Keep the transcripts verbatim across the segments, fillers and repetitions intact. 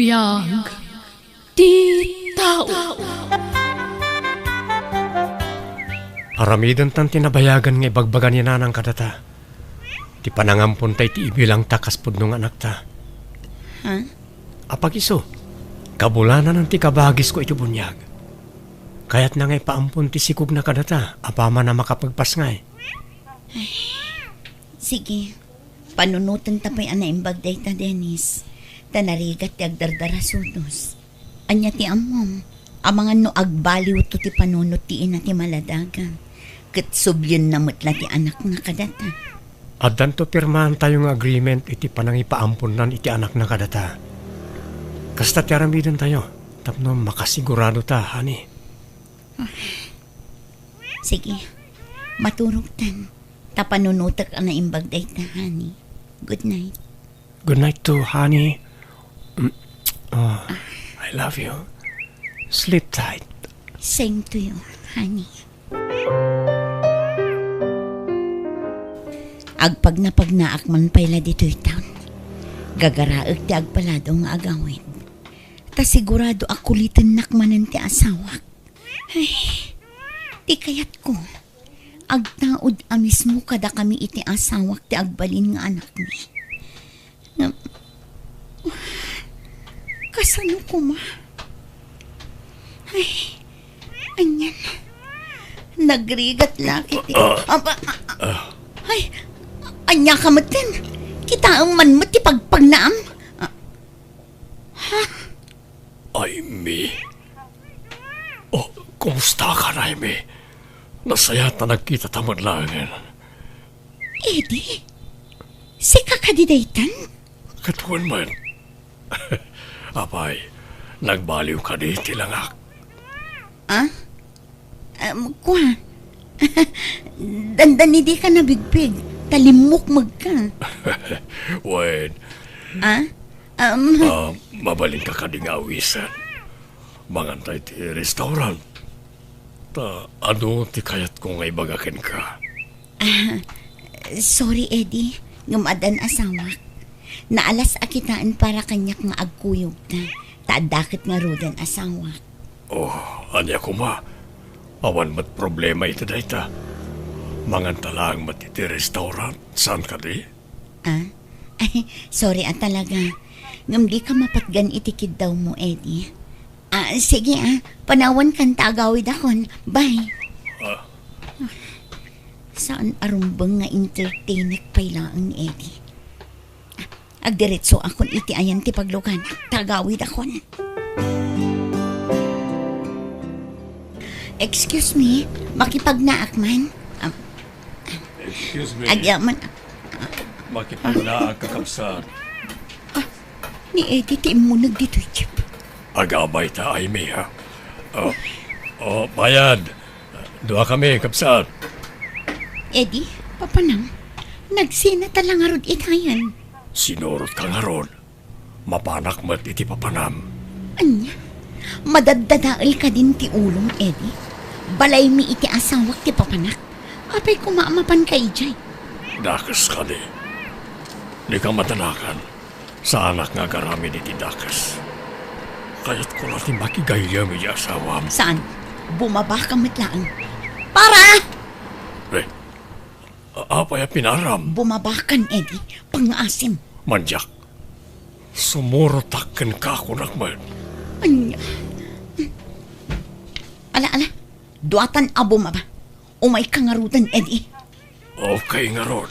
Biag ti tao. Aramidentan ti nabayagan nga ibagbaga ni Nanang kadata. Ti panangamponta iti ibilangta kas pudno nga anakta. Ha? Apagiso, kabulananan ti kabagisko iti buniag. Kayatna nga ipaampon ti sikogna kadata, apaman a makapagpasngay. Sige, panunotenta pay a naimbag dayta, Dennis. Ta narigat ti agdardarasudos. Ania ti ammom? Amangan no agbaliwto ti panunot ti ina ti maladagan, ket sublienna met la ti anakna kadata. Addanto pirmaantayo nga agreement iti panangipaamponnan iti anakna kadata. Kasta ti aramidentayo tapno makasigurado ta, honey. Sige, maturogtan. Ta panunotek a naimbag dayta, honey. Good night. Good night too, honey. Mm. Oh, I love you. Sleep tight. Same to you, honey. Agpagnapagnaak man pay la ditoy town. Gagaraek ti agpalado nga agawid. Ta sigurado a kulitennak manen ti asawak. Ay, ti kayatko, agtaud a mismo kadakami iti asawak ti agbalin nga anakmi. Ngem, kasano koma? Ay, anian. Nagrigat la ket ti, ah, ah, ah, ay, ania ka metten? Kitaem man met ti pagpagnaam. Ah, ha? Aimee. Oh, kumusta ka, Aimee? Nasayaat a nagkitata met laengen. Eddie? Sika kadi daytan? Ket wen met. Apay, nagbaliw kadi ti langak? Ah? Um, kua. Dandani dika nabigpig, ta limmukmegka. Wen. Ah? Um, ah, mabalinka kadi nga awisen? Manganta iti restaurant. Ta adu ti kayatko nga ibaga kenka. Ah, sorry, Eddie, ngem addan asawak. Naalas a kitaen para kaniak nga agkuyogta, ta adda ket ngaruden asawak. Oh, ania koma? Awan met problema iti dayta. Manganta laeng met iti restaurant, saan kadi? Ah? Ay, sorry a talaga. Ngem dika mapatgan iti kiddawmo, Eddie. Ah, sige ah. Panawankan ta agawidakon. Bye. Ah. Saan a rumbeng nga entertainek pay laeng ni Eddie. Ah, agdiretsoakon iti ayan ti pagluganak ta agawidakon. Excuse me, makipagnaak man? Ah, Excuse me. Agyaman. Makipagnaak, kakabsat. Ah, ni Eddie ti immuneg ditoy jeep. Agabay ta, Aimee, ha? Oh, oh, bayad. Dua kami, kabsat. Eddie, papanam, nagsinata la ngarud itayan. Sinurot ka ngarud. Mapanak met iti papanam. Ania? Madaddadael kadin ti ulom, Eddie? Balaymi iti asawak ti papanak. Apay koma a mapanka idiay? Dakes kadi. Dika madanagan. Saanak nga agaramid iti dakes. Kayatko la ti makigayyem iti asawam. Saan? Bumabaka met laeng. Para! Eh, a-, apay a pinaram? Bumabaka, Eddie. Pangngaasim. Mandiak. Sumurotak kenka, kunak met. Ania? Ala, ala. Duatan a bumaba. Umayka ngaruden, Eddie. Okay ngarud.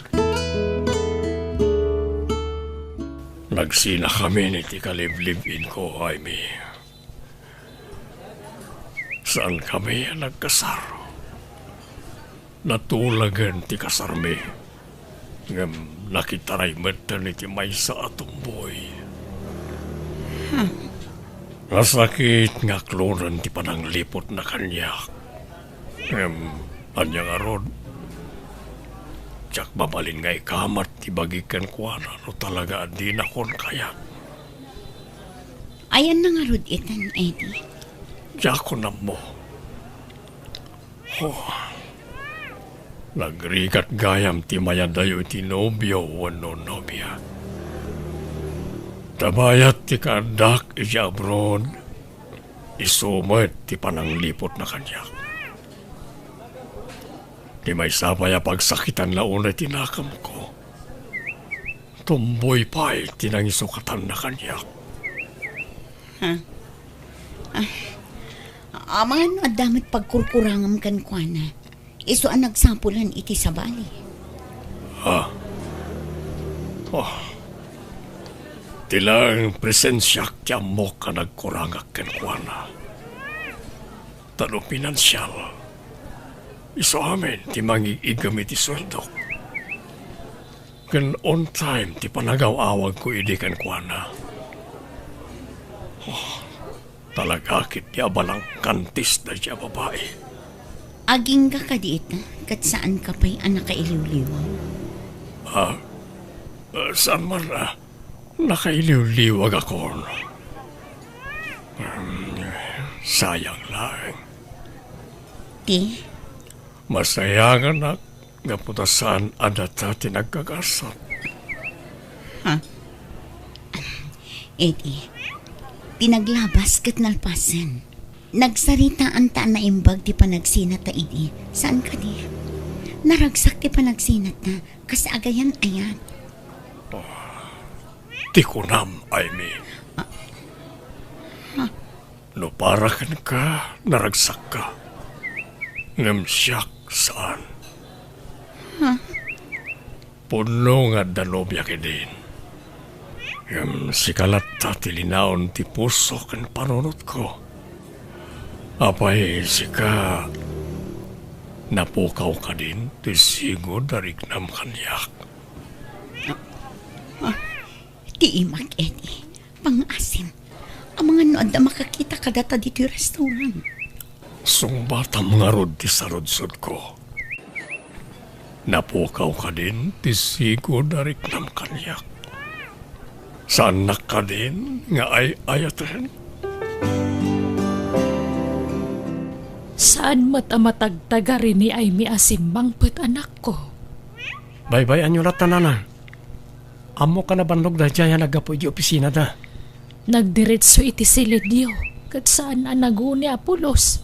Nagsinakamin iti kaliblib-inko, Aimee. Saankami a nagkasar. Natulagen ti kasarmi, ngem nakitaray metten iti maysa a tumboy. Hmm. Nasakit nga aklonen ti panangliputna kaniak. Ngem, ania ngarud? Diak mabalin nga ikamat ti bagi kenkuana no talaga a dinakon kayat. Ayanna ngarud itan, Eddie? Diakon ammo. Oh, nagrigat gayam ti mayadayo iti nobio wenno nobia. Ta bayat ti kaaddak iti abroad, isu met ti panangliputna kaniak. Ti maysa pay a pagsakitanna unay ti nakamko, tumboy pay ti nangisukatanna kaniak. Ha? Ay, amangan no adda met pagkurkurangam kenkuana. Isu a nagsapulan iti sabali. Ha? Oh. Ti laeng presensiak ti ammok a nagkurangak kenkuana. Ta no pinansial, isu amin ti mangig-igem iti sueldok. Ken on time ti panagaw-awagko idi kenkuana. Oh, talaga ketdi a balangkantis daydiay a babai. Agingga kadi ita, ket saanka pay a nakailiwliwaw? Ha? Eh, saan man, ah, nakailiwliwagakon. Hmm, sayang laeng. Ti? Masayanganak gapu ta saan a data ti nagkagasat. Ha? Idi, pinaglabas ket nalpasen. Nagsaritaanta a naimbag ti panagsinata idi. Saan kadi? Naragsak ti panagsinata. Kas agayan-ayat. Ti kunam, Aimee. Ah. Ha? No para kenka, naragsakka. Ngem siak, saan. Ha? Pudno nga adda nobiak idin. Ngem sika latta ti linaon ti puso ken panunotko. Apay, sika, napukaw kadin ti sigud a riknam kaniak? Ah, ah, ti imak, Eddie. Pangaasim. Amangan no adda makakita kadata ditoy restaurant. Sungbatam ngarud ti saludsodko. Napukaw kadin ti sigud a riknam kaniak? Saannak kadin nga ay-ayaten? Saan met a matagtagari ni Aimee a simmangpet, anakko. Baybay-anyo latta, Nanang. Ammok a nabannog daydiay a naggapu iti opisinada. Nagdiretso iti silidyo, ket saan a naguni a pulos.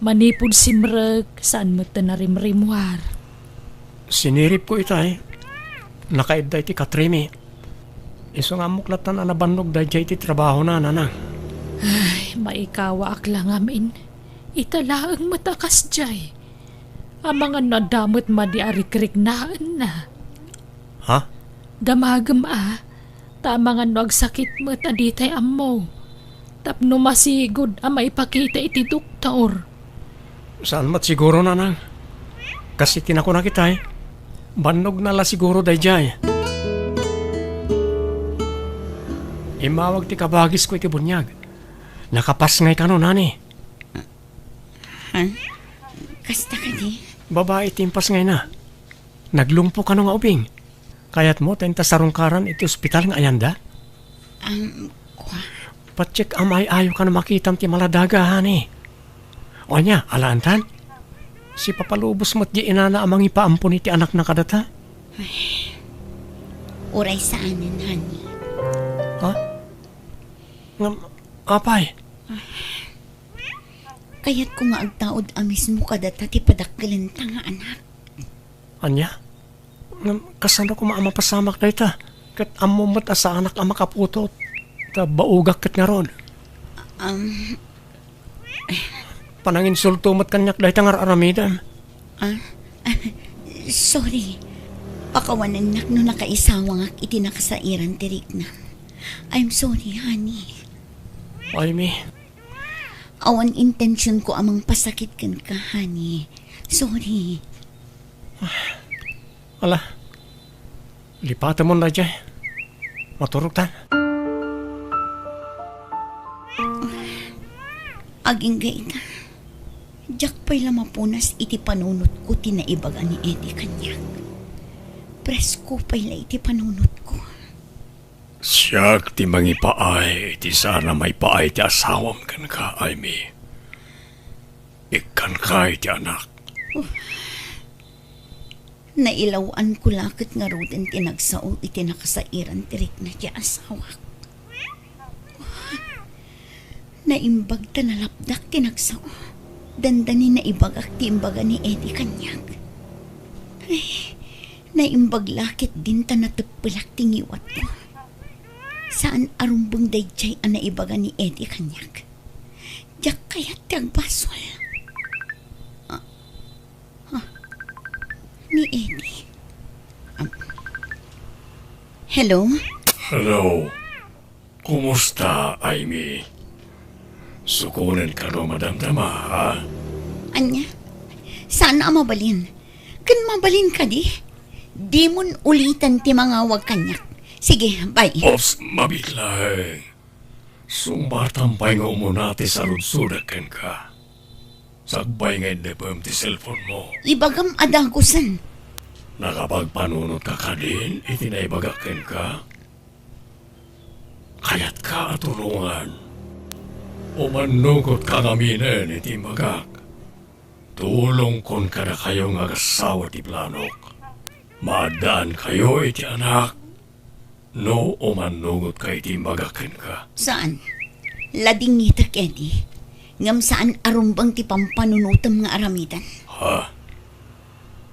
Manipud simrek, saan met a narimrimmuar. Siniripko itay, nakaidda iti katrimi. Isu nga ammok lattan a nabannog daydiay iti trabahona, Nanang. Ay, maikawaak la ngamin. Ita laeng met a kasdiay. Amangan no adda met madi a rikriknaenna. Ha? Damagem a, ta amangan no agsakit met a ditay ammo. Tapno masigud a maipakita iti doktor. Saan met siguro, Nanang. Kas iti nakunak itay, bannogna la siguro daydiay. Immawag ti kabagisko iti buniag. Nakapasngay kano, nani? Ha? Kasta kadi? Babai ti impasngayna. Naglungpo kano nga ubing? Kayatmo ta inta sarungkaran iti ospital nga ayanda? Um, kua? Pa-check up-ay-ayo kano makitam ti maladaga, honey. O ania, alaantan? Sipapalubos met di inana a mangipaampon iti anakna kadata? Ay, uray saanen, honey. Ha? Ngem, apay? Kayatko nga agtaud a mismo kadata ti padakkelenta nga anak. Ania? Ngem, kasano koma a mapasamak dayta? Ket ammom met a saanak a makaputot. Ta baogak ket ngarud. Um, Pananginsulto met kaniak dayta nga ar-aramidem. Ah? Sorry. Pakawanennak no nakaisawangak iti nakasairan ti riknam. I'm sorry, honey. Ay, mi. Awan intentionko a mangpasakit kenka, honey. Sorry. Ala, lipatemon daydiay. Maturogtan. Agingga ita, diak pay la mapunas iti panunotko ti naibaga ni Eddie kaniak. Presko pay la iti panunotko. Siak ti mangipaay iti saan a maipaay ti asawam kenka, Aimee. Ikkanka iti anak. Nailaw-anko la ket ngaruden ti nagsao iti nakasairan ti rikna ti asawak. Naimbag ta nalapdak ti nagsao. Dandani naibagak ti imbaga ni Eddie kaniak. Ay, naimbag la ketdin ta nateppelak ti ngiwatko. Saan a rumbeng daydiay a naibaga ni Eddie kaniak. Diak kayat ti agbasol. Ah, ah, ni Eddie. Ah. Hello? Hello. Kumusta, Amy? Sukonen kano madamdama, ha? Ania? Saan a mabalin? Ken mabalin kadi? Dimon uliten ti mangawag kaniak. Sige, bye. Ops, mabiit laeng. Sungbatam pay nga umuna ti saludsodek kenka. Sakbay nga indepem ti cellphone mo. Ibagam a dagusen. Nakapagpanunotka kadin iti naibagak kenka? Kayatka a tulongan? Umannugotka ngaminen iti imbagak. Tulongkon kadakayo nga agassawa ti planok. Maaddaankayo iti anak no umannugotka iti imbagak kenka. Saan? Ladingitek, Eddie. Ngem saan a rumbeng ti pampanunotem nga aramiden. Ha?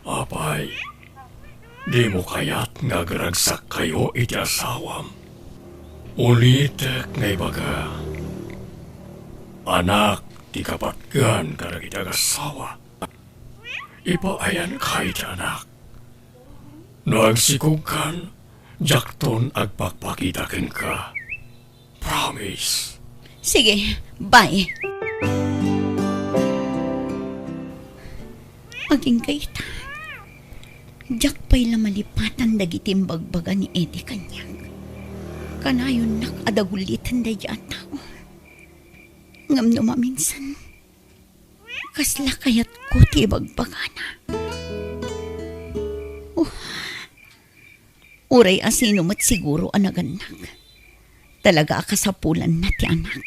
Apay, dimo kayat nga agragsakkayo iti asawam? Ulitek nga ibaga, anak ti kapatgan kadagiti agassawa. Ipaayanka iti anak. No agsikogkan, diakton agpakpakita kenka. Promise. Sige, bye. Agingga ita. Diak pay la malipatan dagiti imbagbaga ni Eddie kaniak. Kanayonnak a daguliten daydiay a tao. Ngem no maminsan, kasla kayatko ti ibagbagana. Oh, uray a sino met siguro a nagannak. Talaga a kasapulanna ti anak.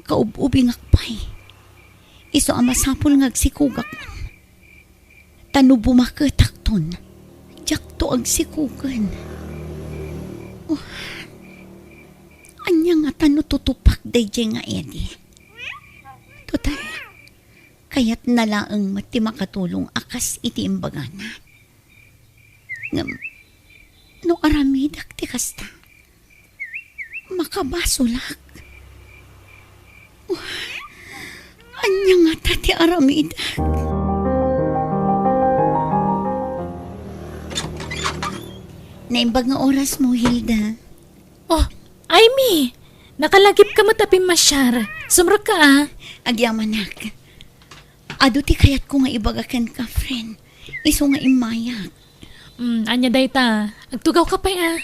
Kaub-ubingak pay. Isu a masapul nga agsikogakon. Ta no bumaketakton, diakto agsikogen. Oh, ania ngata no tutupak daydiay nga Eddie? Total, kayatna laeng met ti makatulong a kas iti imbagana. Ngem, no aramidek ti kasta, makabasolak. Ania ngata ti aramidek? Naimbag nga oras mo, Hilda. Oh, Amy! Nakalagipka met a pimmasiar. Sumrekka, a. Agyamanak. Adu ti kayatko nga ibaga kenka, friend. Isu nga immayak. Mm, ania dayta? Agtugawka pay, a.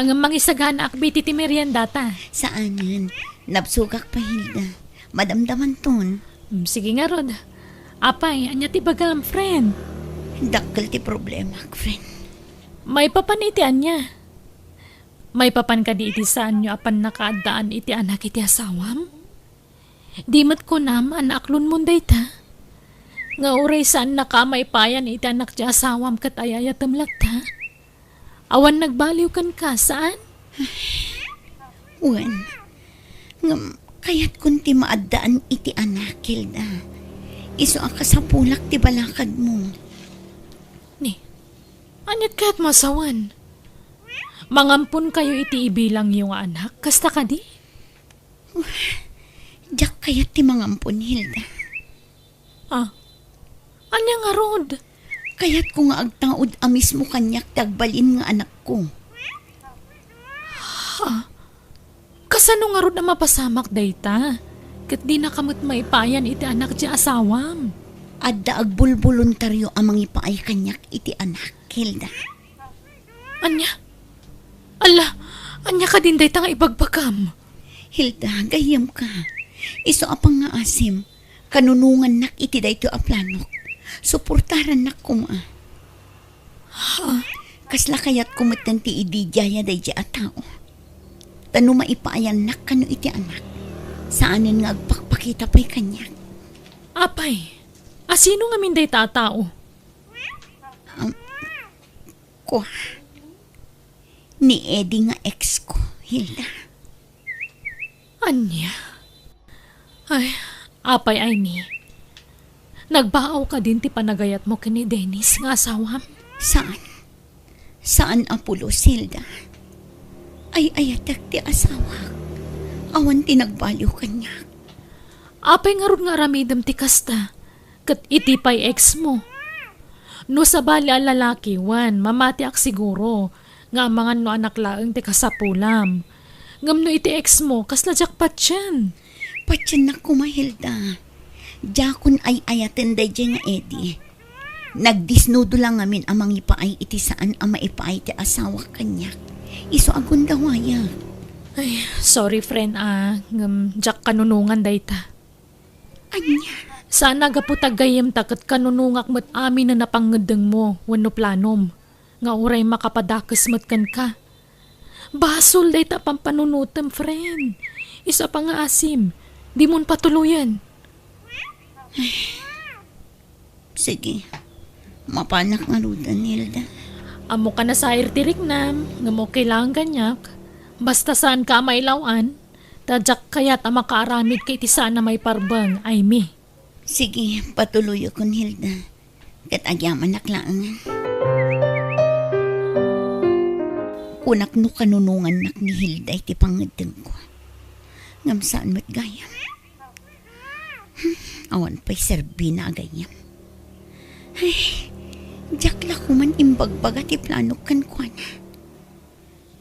Ngem mangisaganaak iti meriendata. Saanen. Nabsogak pay, Hilda. Madamdamanton. Mm, sige ngarud. Apay, ania ti ibagam, friend? Dakkel ti problemak, friend. Maipapan iti ania? Maipapan kadi iti saanyo a pannakaaddaan iti anak iti asawam? Di met kunam a naaklonmon dayta? Nga uray saannaka a maipayan iti anak ti asawam ket ay-ayatem latta? Awan nagbaliw kenka, saan? Wen, ngem kayatkon ti maaddaan iti anak, Hilda. Isu a kasapulak ti balakadmo. Ni, aniat kayat masawen? Mangamponkayo iti ibilangyo nga anak, kasta kadi? Diak kayat ti mangampon, Hilda. Ah, ania ngarud? Kayatko nga agtaud a mismo kaniak ti agbalin nga anakko. Ha? Kasano ngarud a mapasamak dayta? Ket dinaka met maipayan iti anak ti asawam. Adda agbulboluntario a mangipaay kaniak iti anak, Hilda. Ania? Ala, ania kadin dayta nga ibagbagam? Hilda, gayyemka. Isu a pangngaasim, kanunongannak iti daytoy a planok. Suportarannak koma. Ha? Kasla kayatko metten ti ididiaya daydiay a tao. Ta no maipaayannak kano iti anak, saanen nga agpakpakita pay kaniak. Apay, a sino ngamin dayta a tao? Um, kua, ni Eddie nga ex ko, Hilda. Ania? Ay, apay, Aimee. Nagbaaw kadin ti panagayatmo ken ni Dennis nga asawam? Saan. Saan a pulos, Hilda. Ay-ayatek ti asawak. Awan ti nagbaliw kaniak. Apay ngarud nga aramidem ti kasta? Ket iti pay ex mo? No sabali a lalaki, wen, mamatiak siguro nga amangan no anak laeng ti kasapulam. Ngem no iti ex mo, kasla diak patien. Patiennak koma, Hilda. Diakon ay-ayaten daydiay nga Eddie. Nagdisnudo la ngamin a mangipaay iti saan a maipaay ti asawak kaniak. Isu a gundawayek. Ay, sorry, friend, ah, ngem diak kanunongan dayta. Ania? Saan a gapu ta gayyemta ket kanunongak met amin a napangngeddengmo wenno planom nga uray makapadakes met kenka. Basol dayta a pampanunotem, friend. Isu a pangngaasim, dimon patuloyen. Sige. Mapanak ngaruden, Hilda. Ammok a nasair ti riknam, ngem okay laeng kaniak. Basta saanka a mailaw-an, ta diak kayat a makaaramidka iti saan a maiparbeng, Aimee. Sige, patuloyakon, Hilda. Ket agyamanak laengen. Kunak no kanunongannak ni Hilda iti pangngeddengko. Ngem saan met gayam. Hmm, awan pay serbina a gayam. Ay, diak la koman imbagbaga ti planok kenkuana.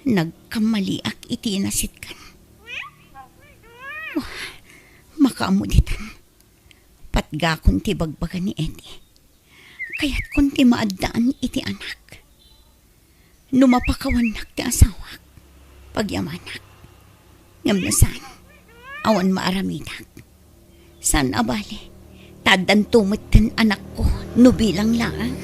Nagkamaliak iti inasitkan. Wah, makaammo ditan. Patgakon ti bagbaga ni Eddie. Kayatkon ti maaddaan iti anak. No mapakawannak ti asawak, pagyamanak. Ngem no saan, awan maaramidak. Saan a bale, ta addanto met ti anakko no bilang laeng.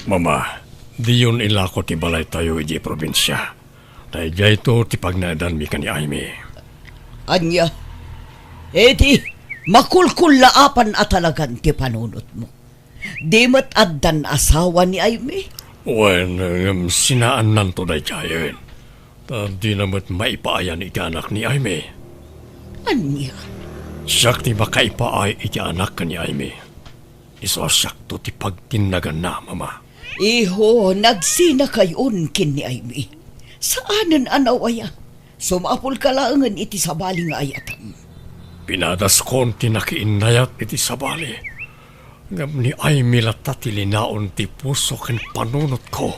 Mama, diyon ilako ti balaytayo idiay probinsia. Ta idiayto ti pagnaedanmi ken ni Aimee. Ania? Eddie, makulkullaapan a talagan ti panunotmo. Di met addan asawa ni Aimee? Wen, ngem sinaannanto daydiayen. Ta dina met maipaayan iti anak ni Aimee. Ania? Siak ti makaipaay iti anak ken ni Aimee. Isu a siakto ti pagtinnaganna, Mama. Iho, nagsinakayon ken ni Aimee. Saanen a nawaya. Sumapulka laengen iti sabali nga ayatem. Pinadaskon ti nakiinnayat iti sabali. Ngem ni Aimee latta ti linaon ti puso ken panunotko.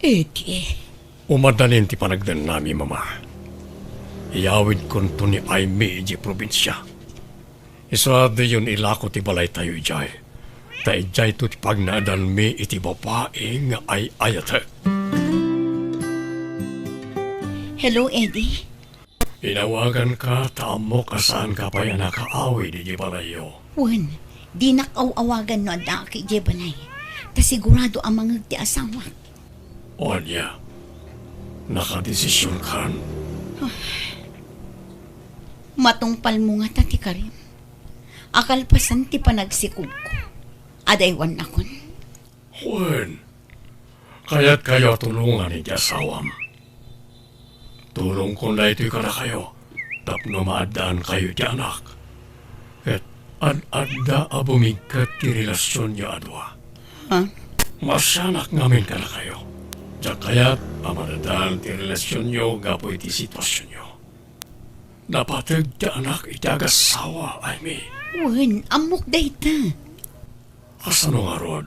Eddie. Umadanin ti panagdennami, Mama. Iyawidkonto ni Aimee idiay probinsia. Isu a diyon ilako ti balaytayo idiay. Ta idiayto ti pagnaedanmi iti babai nga ay-ayatek. Hello, Eddie. Inawaganka ta ammok a saanka pay a nakaawid idiay balayyo. Wen, dinak aw-awagan no addaak idiay balay. Ta sigurado a mangngeg ti asawak. Ania? Nakadesisionkan? Matungpalmo ngata ti karim. A kalpasan ti panagsikogko, adaywannakon. Wen, kayatkayo a tulongan iti asawam. Tulongkon daytoy kadakayo tapno maaddaankayo iti anak. Ket ad-adda a bumigket ti relasionyo a dua. Ha? Maasianak ngamin kadakayo. Diak kayat a madadaan ti relasionyo gapu iti situasionyo. Napateg ti anak iti agassawa, Aimee. Wen, ammok dayta. Kasano ngarud?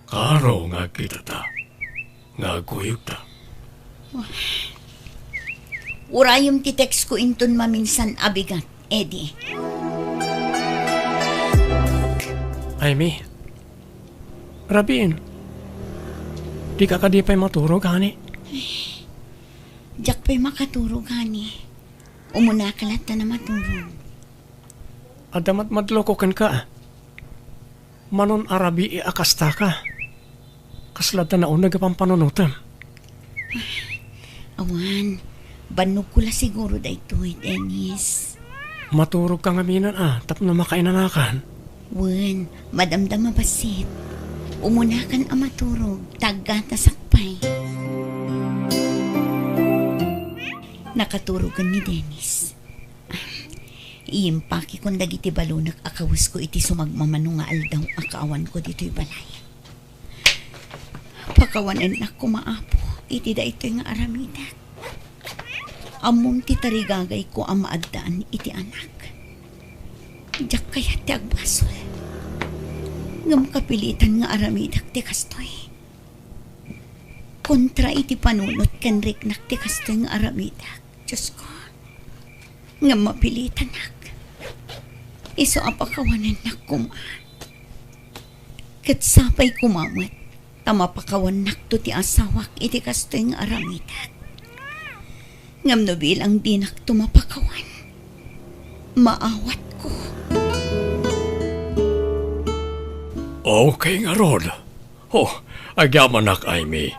Karo nga agkitata, nga agkuyogta. Urayem ti text ko inton maminsan a bigat, Eddie. Aimee, rabiin, dika kadi pay maturog, honey? Diak pay makaturog, honey. Umunaka latta a maturog. Adda madmadloko kenka. Manon a rabii a kastaka. Kasla adda nauneg a pampanunotem. Awan, bannogko la siguro daytoy, Dennis. Maturogka ngaminen a tapno makainanakan. Wen, madamdama bassit. Umunakan a maturog, ta aggatasak pay. Nakaturogen ni Dennis. Iyimpakekon dagiti balonek a kawesko iti sumagmamano nga aldaw a kaawanko ditoy balay. Pakawanennak koma, Apo, iti daytoy nga aramidek. Ammom ti tarigagayko a maaddaan iti anak. Diak kayat ti agbasol. Ngem kapilitan nga aramidek ti kastoy. Kontra iti panunot ken riknak ti kastoy nga aramidek, Diosko. Ngem mapilitanak. Isu a pakawanennak koma. Ket sapay koma met ta mapakawannakto ti asawak iti kastoy nga aramidek. Ngem no bilang dinakto mapakawan, maawatko. Okay ngarud. Oh, agyamanak, Aimee.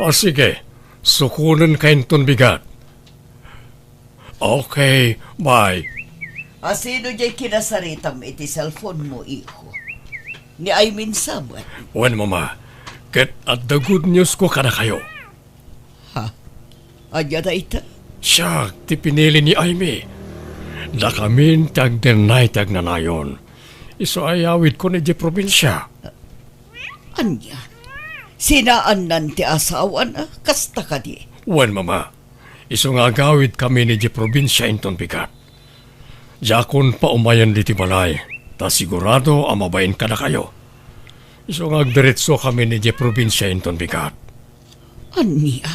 Ah, sige, sukonenka inton bigat. Okay, bye. A, sino diay kinasaritam iti cellphone mo, iho? Ni Aimee sa met? Wen, Mama, ket adda good news ko kadakayo. Ha? Ania dayta? Siak ti pinili ni Aimee. Dakamin ti agdennay ti agnanayon. Isu a iyawidkon idiay probinsia. Ania? Sinaannan ti asawana? Kasta kadi? Wen, Mama. Isu nga agawidkamin idiay probinsia inton bigat. Diakon paumayen ditoy balay, ta sigurado a mabain kadakayo. Isu nga agdiretsokami idiay probinsia inton bigat. Ania?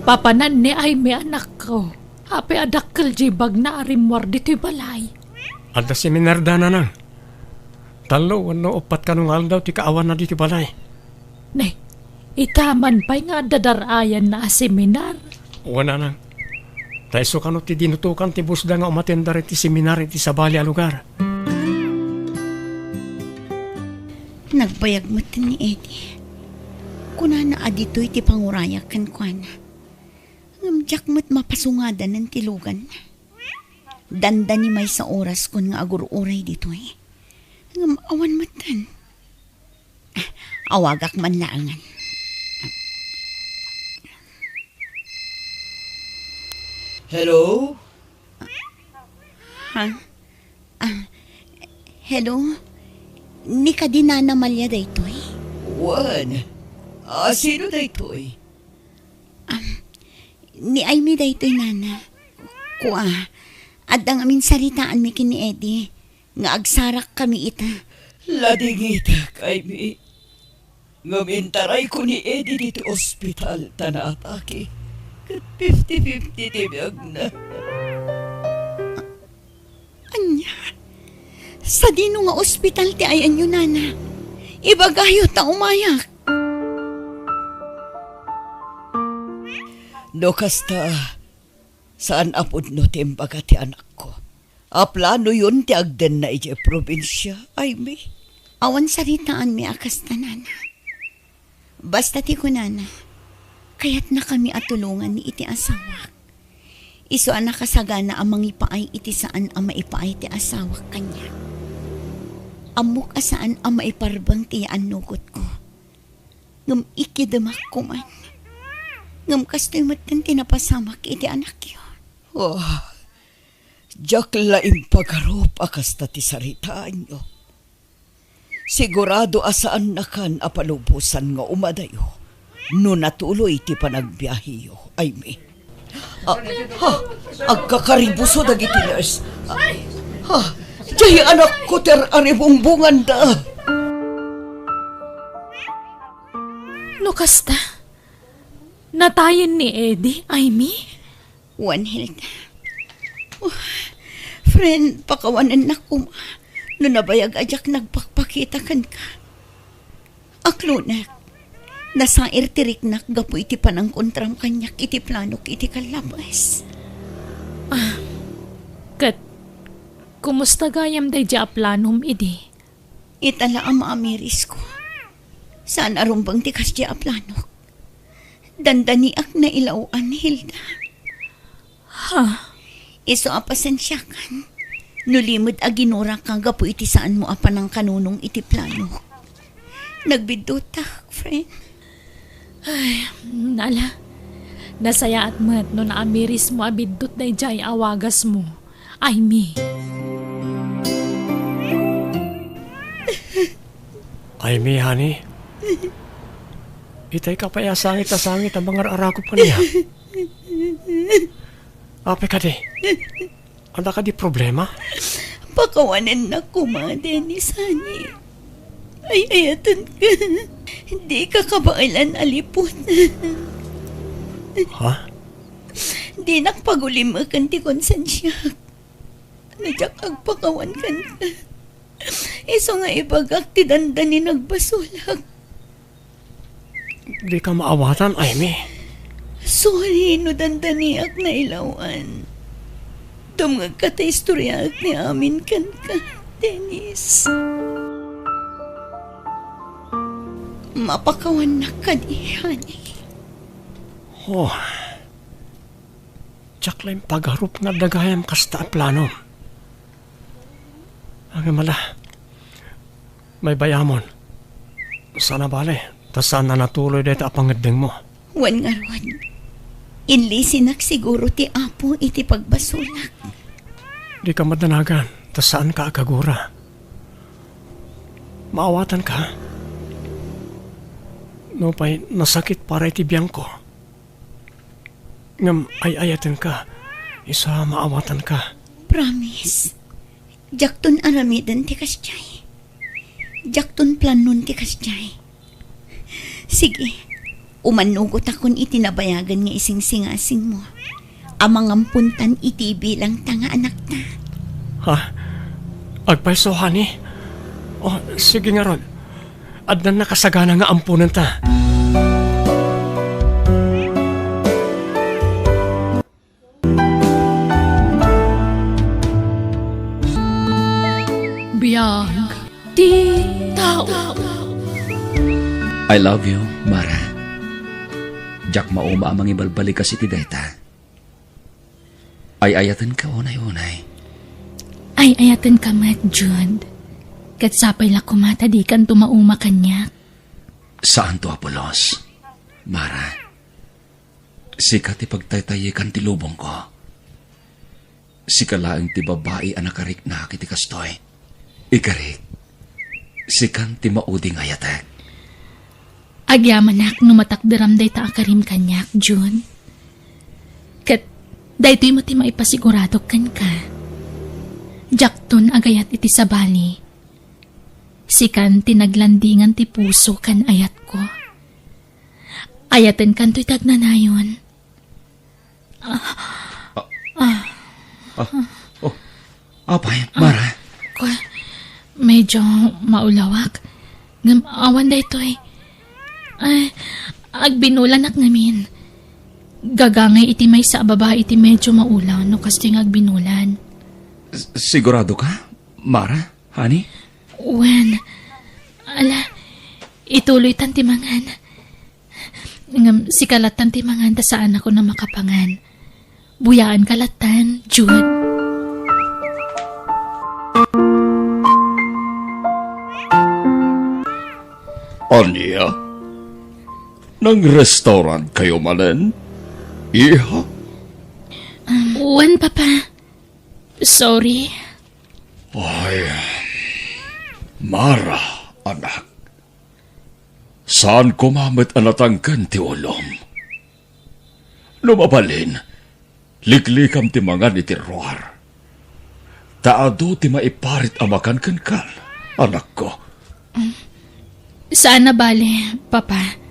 Papanan ni Aimee, anakko. Apay a dakkel diay bagna a rimmuar ditoy balay? Adda seminarda, Nanang. Tallo wenno uppat kano nga aldaw ti kaawanna ditoy balay. Ne, ita man pay nga adda dar-ayanna a seminar. Wen, Nanang. Ta isu kano ti dinutokan ti busda nga umatendar iti seminar iti sabali a lugar. Nagbayag met ni Eddie. Kunana a ditoy ti pangurayak kenkuana. Ngem diak met mapasungadanen ti luganna. Dandani maysa oraskon nga agur-uray ditoy. Ngem awan metten. Ah, awagak man laengen. Hello? Ha? Ah, hello? Ni kadi Nana Malia daytoy? Wen. Ah, sino daytoy? Ni Aimee daytoy, Nana. Kua, adda ngamin saritaanmi ken ni Eddie nga agsarakkami ita. Ladingitek, Aimee. Ngem intarayko ni Eddie ditoy ospital ta naatake. Ket fifty fifty ti biagna. Ania? Sadino nga ospital ti ayanyo, Nana? Ibagayo ta umayak. No kasta, saan a pudno ti imbaga ti anakko a planoyon ti agdenna idiay probinsia, Aimee? Awan saritaanmi a kasta, Nana. Basta ti kunana, kayatnakami a tulongan iti asawak. Isu a nakasagana a mangipaay iti saan a maipaay ti asawak kaniak. Ammok a saan a maiparbeng ti yaannugotko. Ngem ikidemak koman. Ngem kastoy metten ti napasamak iti anakyo. Oh, diak la impagarup a kasta ti saritaanyo. Sigurado a saannakan a palubosan nga umadayo no natuloy ti panagbiaheyo, Aimee. Ah, ha, agkakaribuso dagiti nurse. Ah, ha, diay anakko ti ar-aribungbonganda. No kasta, natayen ni Eddie, Aimee? Wen, Hilda. Oh, friend, pakawanennak koma no nabayag a diak nagpakpakita kenka. Aklonek, nasair ti riknak gapu iti panangkontram kaniak iti planok iti kallabes. Ah, ket kumusta gayam daydiay a planom idi? Ita la a maamirisko. Saan a rumbeng ti kasdiay a planok. Dandaniak nailaw-an, Hilda. Ha? Isu a pasensiakan no limed a ginuraka gapu iti saanmo a panangkanunong iti planok. Nagbiddutak, friend. Ala, nasayaat met no naamirismo a biddut daydiay a wagasmo, Aimee. Aimee, honey. Itay ka pay a sangit a sangit a mangar-arakop kaniak. Apay kadi? Adda kadi problema? Pakawanennak koma, Dennis, honey. Ay-ayatenka. Dika kabaelan a liput. Ha? Dinak pagulimeken ti konsensiak no diak agpakawan kenka. Isu nga ibagak ti dandani nagbasolak. Dika maawatan, Aimee. Sorry no dandaniak nailawan. Dumngegka ta istoriaek ni amin kenka, Dennis. Mapakawannak kadi, honey. Oh. Diak la impagarup nga adda gayam kasta a planom. Ngem ala, maybayamon. Saan a bale, ta saan a natuloy dayta a pangeddengmo. Wen ngarud, inlisinak siguro ti Apo iti pagbasolak. Dika madanagan, ta saanka a kagura. Maawatanka? Nupay nasakit para iti biangko. Ngem ay-ayatenka, isu a maawatanka. Promise. Diakton aramiden ti kasdiay. Diakton planon ti kasdiay. Sige, umannugotakon iti nabayagen nga isingsingasingmo a mangampontan iti ibilangta nga anakta. Ha? Agpayso, honey? Oh, sige ngarud. Addan nakasagana nga amponenta. Biag ti tao. I love you, Mara. Diak mauma a mangibalbalikas iti dayta. Ay-ayatenka unay-unay. Ay-ayatenka met, Jude. Ket sapay la koma ta dikanto mauma kaniak. Saanto a pulos, Mara. Sika ti pagtaytayekan ti lubongko. Sika laeng ti babai a nakariknak iti kastoy. Ikarik, sikan ti maudi nga ayatek. Agyamanak no matakderam dayta a karim kaniak, Jun. Ket daytoy met ti maipasiguradok kenka. Diakton agayat iti sabali. Sikan ti naglandingan ti puso ken ayatko. Ayatenkanto iti agnanayon. Ah, ah, oh, apay, Mara? Kua, medyo maulawak. Ngem awan daytoy. Ay, agbinulanak ngamin. Gagangay iti maysa a babai iti medyo maulaw no kastoy nga agbinulan. S-, sigurado ka, Mara? Honey? Wen, ala, ituloytan ti mangan. Ngem sika lattan ti mangan ta saanakon a makapangan. Buyaanka lattan, Jude. Ania? Nang-restaurant kayo manen, iha? Um, wen, Papa. Sorry. Ay, Mara, anak. Saan koma met a natangken ti ulom. No mabalin, liklikam ti mangan iti ruar. Ta adu ti maiparit a makan kenka, anakko. Saan a bale, Papa.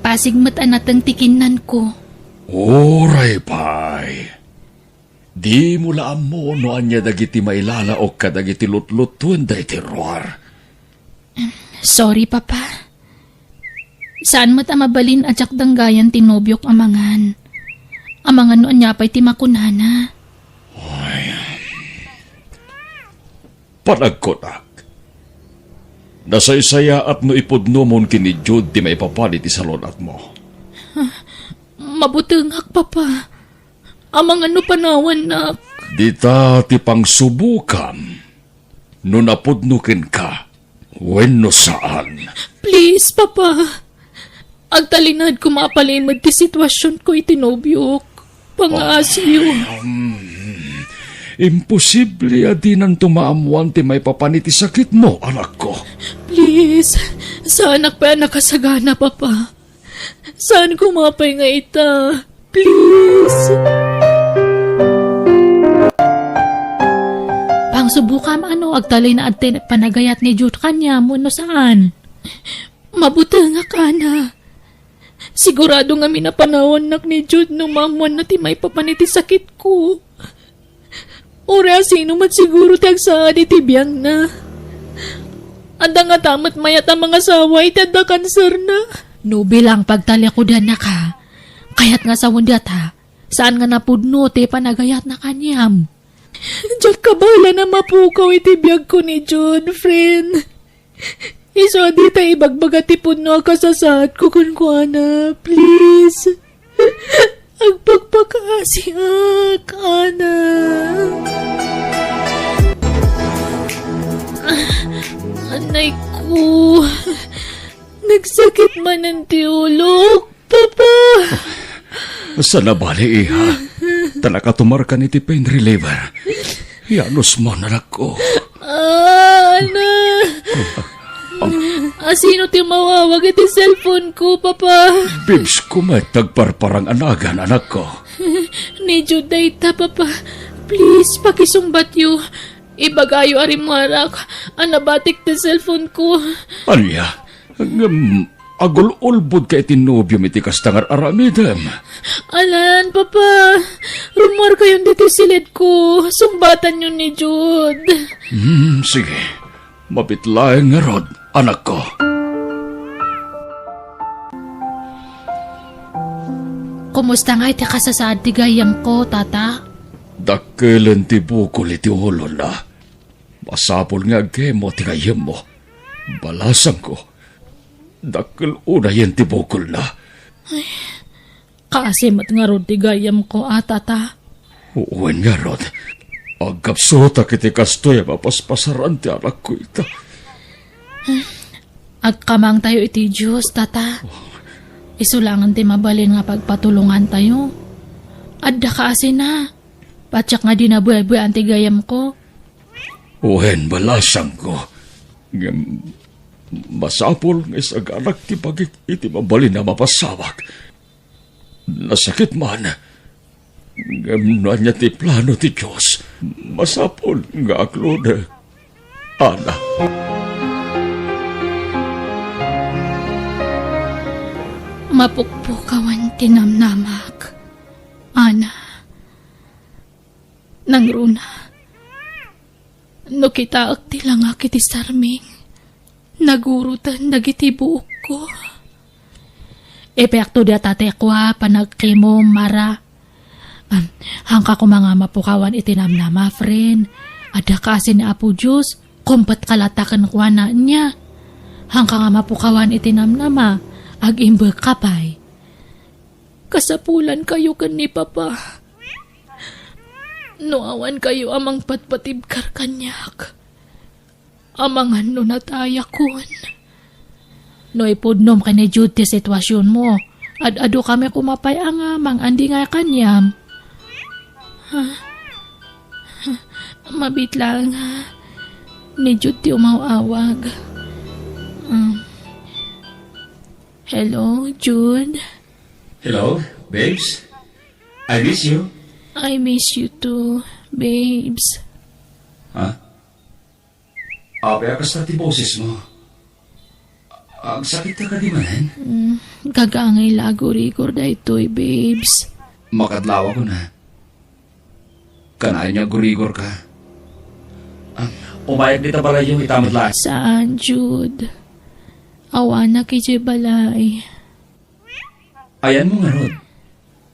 Pasig met a nateng ti kinnanko. Uray pay. Dimo la ammo no ania dagiti mailalaok kadagiti lutlutuen daytoy ruar. Sorry, Papa. Saan met a mabalin a diak danggayan ti nobiok a mangan. Amangan no ania pay ti makunana. Ay. Panagkunak. Nasaysayaat no ipudnomon ken ni Jude ti maipapan iti salun-atmo. Mabutengak, Papa. Amangan no panawannak. Dita ti pangsubokam no napudno kenka wenno saan. Please, Papa. Agtalinaed koma a palimed ti situasionko iti nobiok. Pangaasiyo. Ah, mm, imposible a dinanto maammoan ti maipapan iti sakitmo, anakko. Please, saanak pay a nakasagana, Papa. Saan koma pay nga ita? Please. Pangsubokam, ano, agtalinaed ti panagayat ni Jude kaniam wenno saan? Mabutengak, Ana. Sigurado nga minapanawannak ni Jude no maammoanna ti maipapan iti sakitko. Uray a sino met siguro ti agsaad iti biangna. Adda ngata met mayat a mangasawa iti adda kanserna. No bilang pagtalikudannaka, kayat nga sawen dayta, saan nga napudno ti panagayatna kaniam. Diak kabaelan a mapukaw iti biagko ni Jude, friend. Isu a dita ibagbaga ti pudno a kasasaadko kenkuana. Please. Agpakpakaasiak, Ana. Anay ko. Nagsakit manen ti ulok. Papa! Saan a bale, iha. Ta nakatumarkan iti pain reliever. Ianusmon, anakko. Ah, Ana! Asino ti umawawag iti cellphone ko, Papa? Bibs ko met ti agparparang a nagan, anakko. Ni Jude dayta, Papa. Please, pakisungbatyo. Ibagayo a rimmuarak a nabatik ti cellphone ko. Ania? Ngem agul-ulbodka iti nobiom iti kasta nga ar-aramidem. Alan, Papa, rummuarkayon ditoy siled ko. Sungbatanyo ni Jude. Hmm, sige. Mabiit laeng ngarud, anakko. Kumusta ngay ti kasasaad ti gayyemko, Tata? Dakkelen ti bukol iti ulona. Masapul nga agkemo ti gayyemmo. Balasangko, dakkel unayen ti bukolna. Ay, kaasi met ngarud ti gayyemko a, Tata. Wen ngarud, agkapsutak iti kastoy a mapaspasaran ti anakko ita. Agkamangtayo iti Dios, Tata. Isu laengen ti mabalin nga pagpatulongantayo. Adda kaasina. Patiek nga dina buebuean ti gayyemko. Wen, balasangko. Ngem masapul nga isaganak ti bagik iti mabalin a mapasawak. Nasakit man. Ngem no ania ti plano ti Dios, masapul nga akludek. Ana. Mapukpukawan ti namnamak. Ana. Nangruna, no kitaek ti langak iti sarming, naguroten dagiti buokko. Epekto dayta ti kua panagkemo, Mara. Am, haanka koma nga mapukawan iti namnama, friend. Adda kaasi ni Apo Dios, kumpetka latta kenkuana, ania? Haanka nga mapukawan iti namnama, agimbegka pay. Kasapulankayo ken ni Papa. No awankayo a mangpatpatibkar kaniak, amangan no natayakon. No ipudnom ken ni Jude ti situasionmo, ad-adu kami koma pay a nga mangandingay kaniam. Ha? Mabiit laeng, ha? Ni Jude ti umaw-awag. Um, hello, Jude? Hello, babes? I miss you. I miss you too, babes. Ha? Apay a kasta ti bosesmo? Agsakitka kadi manen? Mm, gagaangay la agurigor daytoy, babes. Makadlawakon, ha? Kanayon nga agurigorka. Ah, umayag dita balayyo, ita met laeng. Saan, Jude? Awanak idiay balay. Ayanmo ngarud?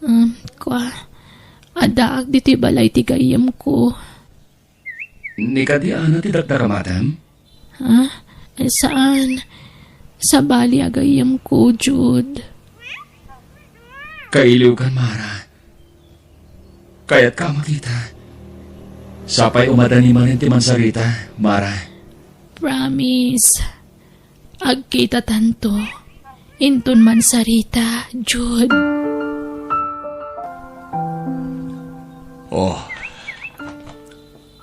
Um, kua, addaak ditoy balay ti gayyemko. Ni kadi Ana ti dakdakamatem? Ha? Eh, saan? Sabali a gayyemko, Jude. Kailiwkan, Mara. Kayatka a makita. Sapay umadani manen ti mansarita, Mara. Promise. Agkitatanto. Inton mansarita, Jude. Oh,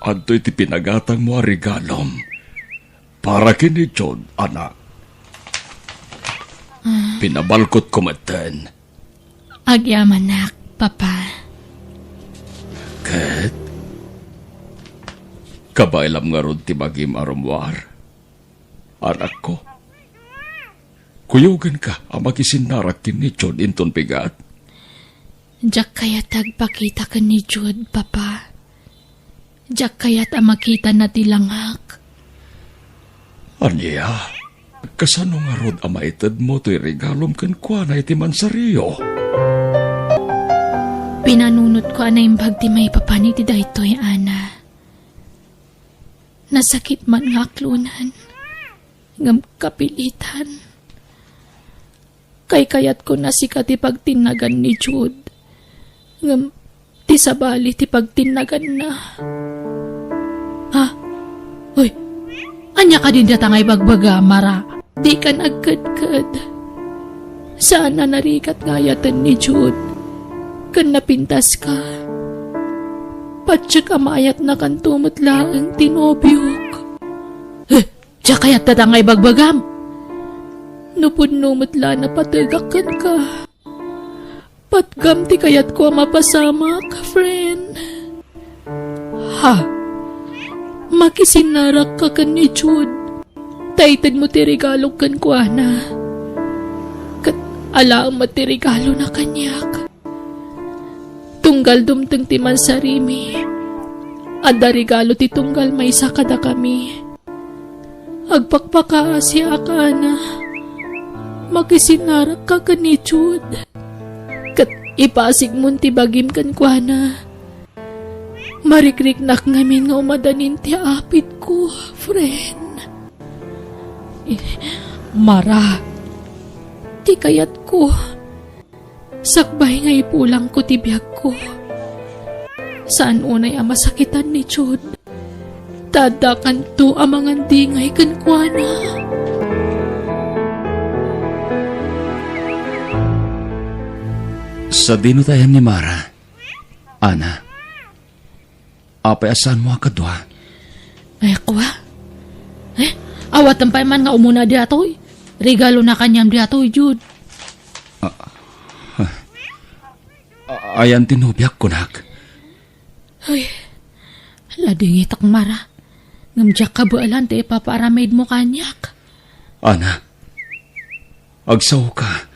adtoy ti pinagatangmo a regalom para ken ni Jude, anak. Ah. Pinabalkotko metten. Agyamanak, Papa. Ket? Kabaelam ngarud ti bagim a rummuar? Anakko, kuyogenka a makisinnarak ken ni Jude inton bigat? Diak kayat ti agpakita ken ni Jude, Papa. Diak kayat a makitana ti langak. Ania? Kasano ngarud a maitedmo toy regalom kenkuana iti mansario? Pinanunotko a naimbag ti maipapan iti daytoy, Ana. Nasakit man nga aklonan, ngem kapilitan. Kaykayatko a sika ti pagtinnagan ni Jude, ngem ti sabali ti pagtinnaganna. Ha? Uy, ania kadin dayta nga ibagbaga, Mara? Dikan agkedked. Saan a narigat nga ayaten ni Jude, ken napintaska. Patiek a maayatnakanto met laeng ti nobiok. Eh, Diak kayat dayta nga ibagbagam. No pudno met la a napategak kenka, patgam ti kayatko a mapasamak, friend. Ha? Makisinnarakka ken ni Jude. Ta itedmo ti regalok kenkuana. Ket alaem met ti regalona kaniak. Tunggal dumteng ti mansarimi, adda regalo ti tunggal maysa kadakami. Agpakpakaasiak, Ana. Makisinnarakka ken ni Jude. Ket ipasigmon ti bagim kenkuana. Marikriknak ngamin nga umadanin ti apitko, friend. Eh, Mara, ti kayatko. Sakbay nga ipulangko ti biagko, saan unay a masakitan ni Jude. Ta addakanto a mangandingay kenkuana. Sadino ti ayan ni Mara, Ana? Apay a saanmo a kadua? Ay, kua? Eh, awaten pay man nga umuna daytoy. Regalona kaniam daytoy, Jude. Ah, ah. A-, ayan ti nobiak, kunak. Ay, ladingitak, Mara. Ngem diak kabaelan ti ipapaaramidmo kaniak. Ana, agsaoka.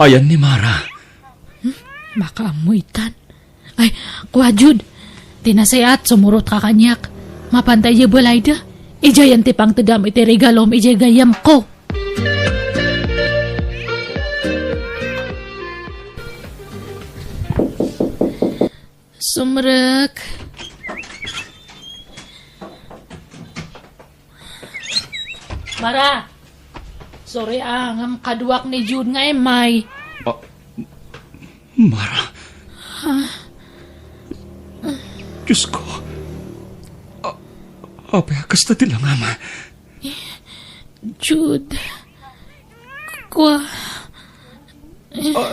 Ayan ni Mara. Hmm? Makaammo itan. Ay, kua, Jude. Ti nasayaat, sumurotka kaniak. Mapanta idiay balayda. Idiayen ti pangtedam iti regalom idiay gayyemko. Sumrek. Mara! Sorry, ah, ngem kaduak ni Jude nga immay. Ah, Mara. Ah. Diyos ko. A-, apay a kasta ti langam? Jude. Kua.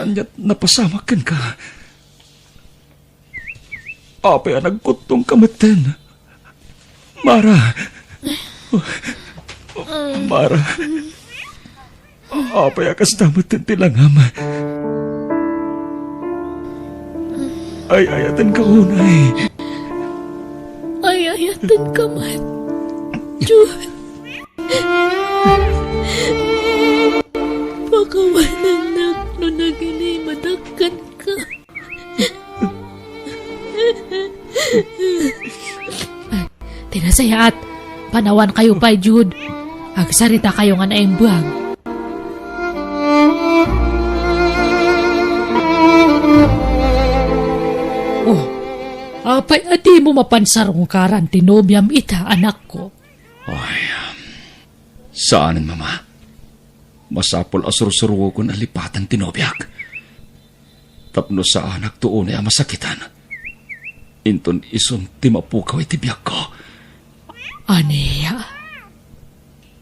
Ania ti napasamak kenka? Apay a nagkuttongka metten? Mara! Mara! Apay a kasta metten ti langam? Ay-ayatenka unay. Ay-ayatenka met, Jude. Pakawanennak no nagilimedak kenka. Ti nasayaat, panawankayo pay, Jude. Agsaritakayo nga naimbag. Oh, apay a dimo mapan sarungkaran ti nobiam ita, anakko? Ay, saanen, Mama. Masapul a sursuruoken a lipaten ti nobiak. Tapno saanakto unay a masakitan. Inton isun ti mapukaw iti biagko. Ania?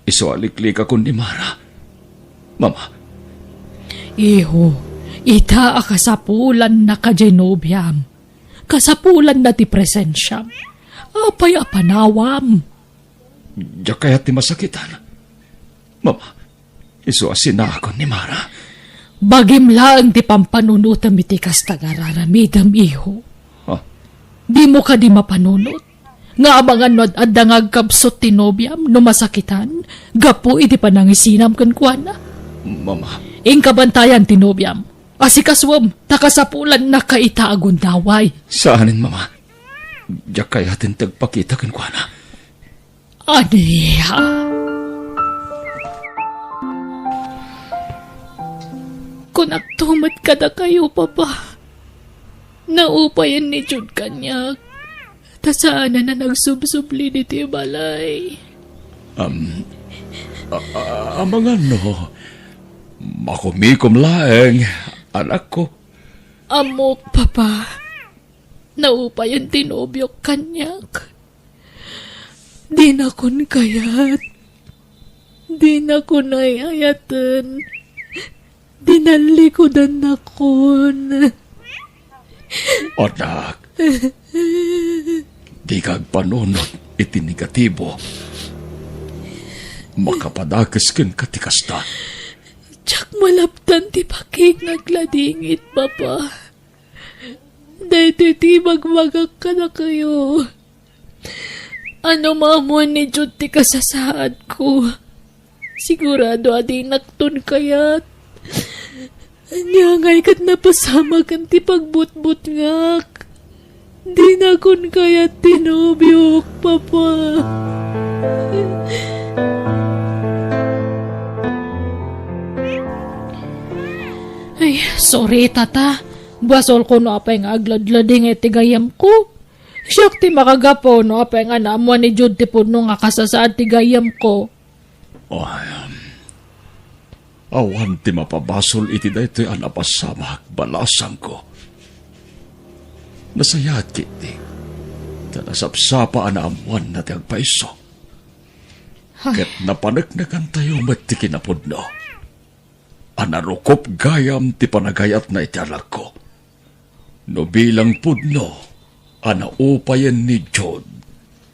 Isu a liklikakon ni Mara. Mama. Iho, ita a kasapulanna kadi nobiam. Kasapulanna ti presensiam. Apay a panawam? Diak kayat ti masakitan. Mama, isu a sinaakon ni Mara. Bagim laeng ti pampanunotem iti kasta nga ar-aramidem, iho. Ha? Dimo kadi mapanunot nga amangan no ad-adda nga agkabsut ti nobiam no masakitan gapu iti panangisinam kenkuana? Mama. Inka bantayan ti nobiam. Asikasuem, ta kasapulannaka ita a gundaway. Saanen, Mama. Diak kayaten ti agpakita kenkuana. Ania? Kunakto met kadakayo, Papa. Naupayen ni Jude kaniak, ta saanen a nagsubsubli ditoy balay. Am, a, a, amangan no makumikom laeng, anakko. Ammok, Papa. Naupayen ti nobiok kaniak. Dinakon kayat. Dinakon ay-ayaten. Dinallikudannakon. Anak, dika agpanunot iti negatibo. Makapadakes kenka ti kasta. Diak malaptan ti pakik nga agladingit, Papa. Daytoy ti ibagbagak kadakayo. Ania, ammoen ni Jude ti kasasaadko. Sigurado a dinakton kayat. Ania ngay ket napasamaken ti pagbutbutngak. Dinakon kayat ti nobiok, Papa. Ay, sorry, Tata. Basolko no apay nga agladladingit ti gayyemko. Siak ti makagapu no apay nga naammoan ni Jude ti pudno nga kasasaad ti gayyemko. Ay, awan ti mapabasol iti daytoy a napasamak, balasangko. Nasayaat ketdi, ta nasapsapa a naammoanna ti agpayso. Ay. Ket napaneknekantayo met ti kinapudno a narukop gayam ti panagayatna iti anakko. No bilang pudno a naupayen ni Jude,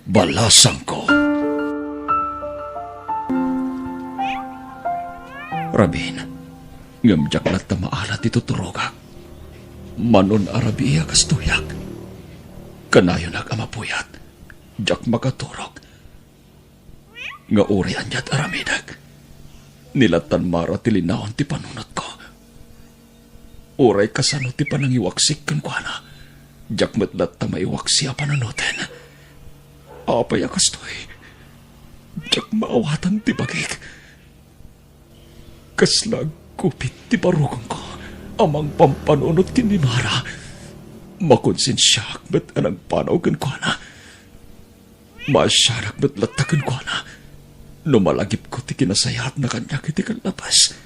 balasangko. Rabin, ngem diak latta maala ti tuturogak. Manon a rabii a kastoyak. Kanayonak a mapuyat. Diak makaturog. Nga uray aniat aramidek, ni lattan Mara ti linaon ti panunotko. Uray kasano ti panangiwaksik kenkuana, diak met latta maiwaksi a panunoten. Apay a kastoy? Diak maawatan ti bagik. Kasla agkupit ti barukongko a mangpampanunot ken ni Mara. Makonsensiaak met a nagpanaw kenkuana. Maasianak met latta kenkuana no malagipko ti kinasayaatna kaniak iti kallabas.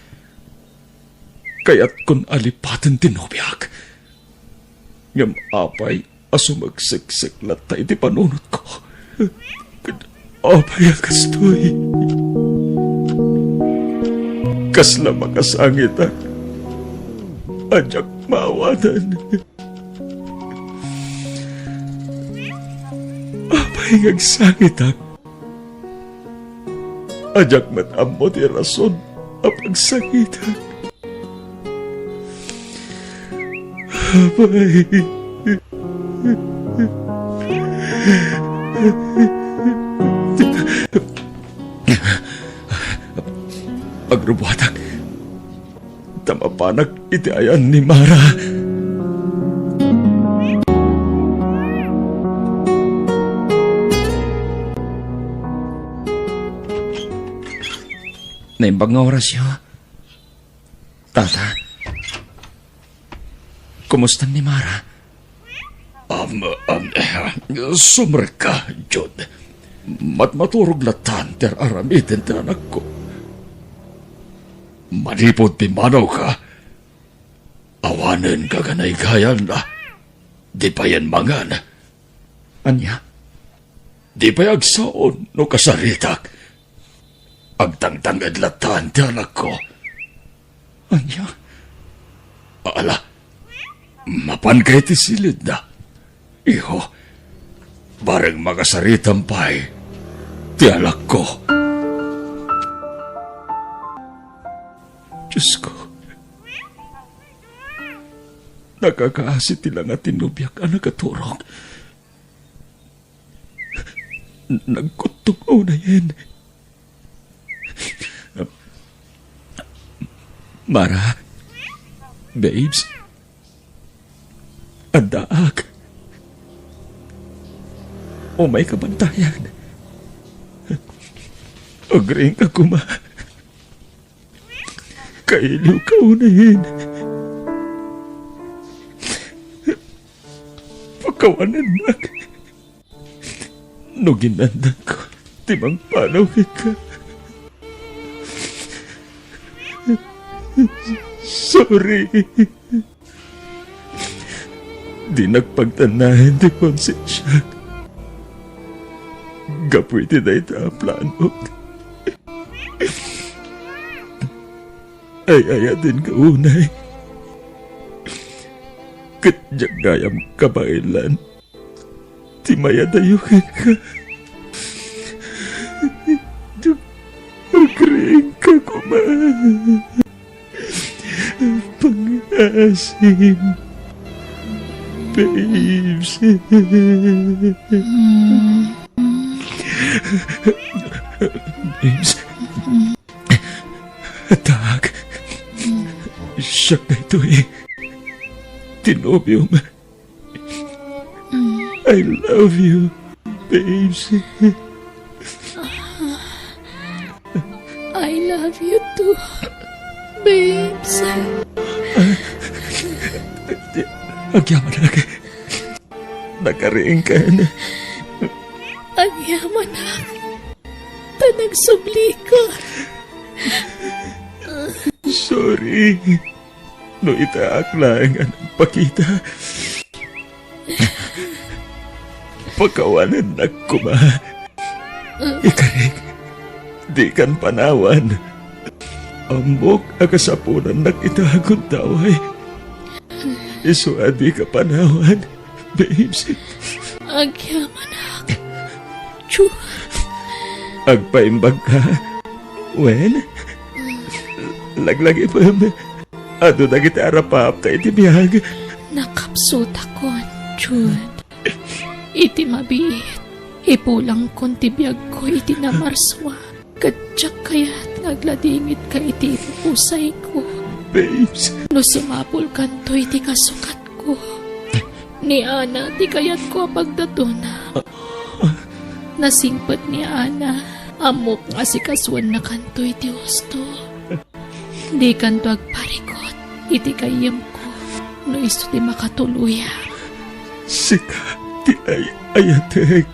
Kayatkon a lipaten ti nobiak. Ngem apay a sumagseksek latta iti panunotko? Apay a kastoy? Kasla makasangitak a diak maawatan? Apay nga agsangitak a diak met ammo ti rason a pagsangitak? Apay. Agrubuatak. Ta mapanak iti ayan ni Mara. Naimbag nga orasyo, Tata. Kumusta ni Mara? Am, am, sumrekka, Jude. Matmaturog lattan ti ar-aramiden ti anakko. Manipud pimmanawka, awanen gaganaygayanna. Di payen mangan. Ania? Di pay agsaon no kasaritak. Agtangtangnged lattan ti anakko. Ania? Ala, mapanka iti silidda. Iho, bareng makasaritam pay ti alakko. Diosko, nakakaasi ti langa ti nobiak a nakaturong. Nagkuttok unayen. Mara, babes, addaak. Umayka bantayan. Agriingka koma. Kailiwka unayen. Pakawanennak no ginandanko ti mangpanaw kenka. Sorry. Dinak pagtannaen ti konsensiak gapu iti dayta a planok. Ay-ayatenka unay. Ket diak gayam kabaelan ti mayadayo kenka. Agriingka koma. Pangaasim, babes. Babes. Addaak. Siak daytoy ti nobiom. I love you, babes. I love you too, babes. Agyamanak. Nakariingkan. Agyamanak. Ta nagsubli ka. Sorry. No itaak laeng a nagpakita, pakawanennak koma. Ikarik, dikan panawan. Ammok a kasapulannak ita a gundaway. Isu a dika panawan, babes. Agyamanak. Chu. Agpaimbag ka? Wen? Laglagipem. Adu dagiti arapaapta iti biag. Nakapsutakon, Jude. Iti mabiit, ipulangkon ti biagko iti namarsua, ket diak kayat nga agladingitka iti ipupusayko. Babes. No sumapulkanto iti kasukatko, ni Ana ti kayatko a pagdatona. Nasingpet ni Ana. Ammok nga asikasuennakanto iti husto. Dikanto agparikut iti gayyemko no isu ti makatuluyam. Sika ti ay-ayatek.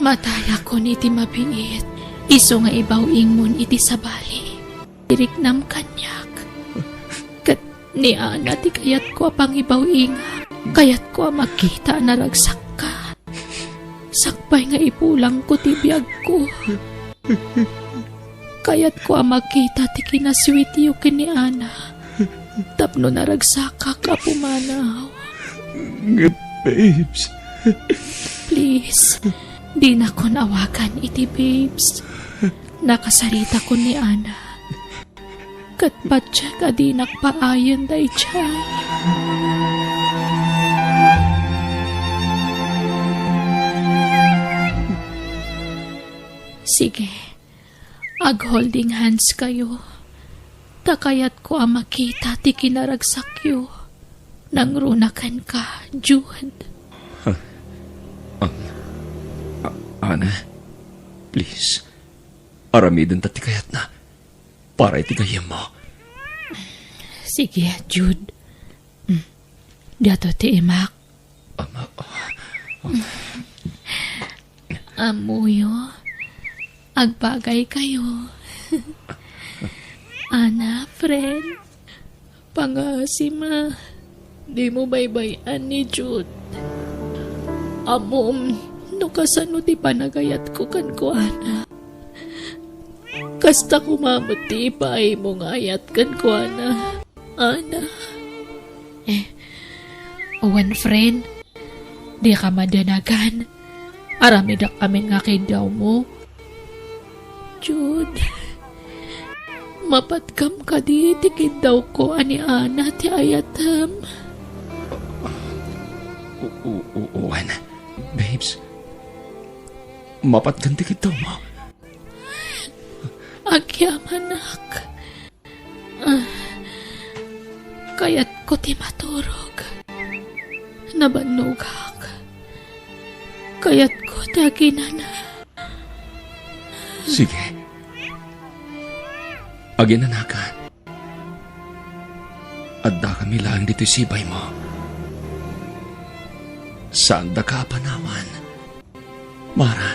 Matayakon iti mabiit, isu nga ibaw-ingmon iti sabali. Iriknam kaniak. Ket ni Ana ti kayatko a pangibaw-ingam. Kayatko a makita a naragsakka. Sakbay nga ipulangko ti biagko. Kayatko a makita ti kinasweetyo ken ni Ana tapno naragsakak a pumanaw. Ngem, babes. Please, dinakon awagan iti babes. Nakasaritakon ni Ana. Ket patiek a dinak paayen daydiay. Sige, ag-holding hands kayo. Ta kayatko a makita ti kinaragsakyo. Nangruna kenka, Jude. Huh? Um, A-, Ana, please, aramidenta ti kayatna para iti gayyemmo. Sige, Jude. Mm. Diato ti imak. Ama, ah, ah. Ammoyo, agbagaykayo. Ana, friend, pangaasim a dimo baybay-an ni Jude. Ammom no kasano ti panagayatko kenkuana. Kasta koma met ti ipaaymo nga ayat kenkuana. Ana. Eh, wen, friend, dika madanagan. Aramidek amin nga kiddawmo. Jude, mapatkam kadi ti kiddawko a ni Ana ti ayatem? U-, u-, u-, wen, babes, mapatkan ti kiddawmo? Agyamanak. Ah, kayatko ti maturog. Nabannogak. Kayatko ti aginana. Sige. Aginanaka. Addakami laeng ditoy sibaymo. Saandaka a panawan. Mara.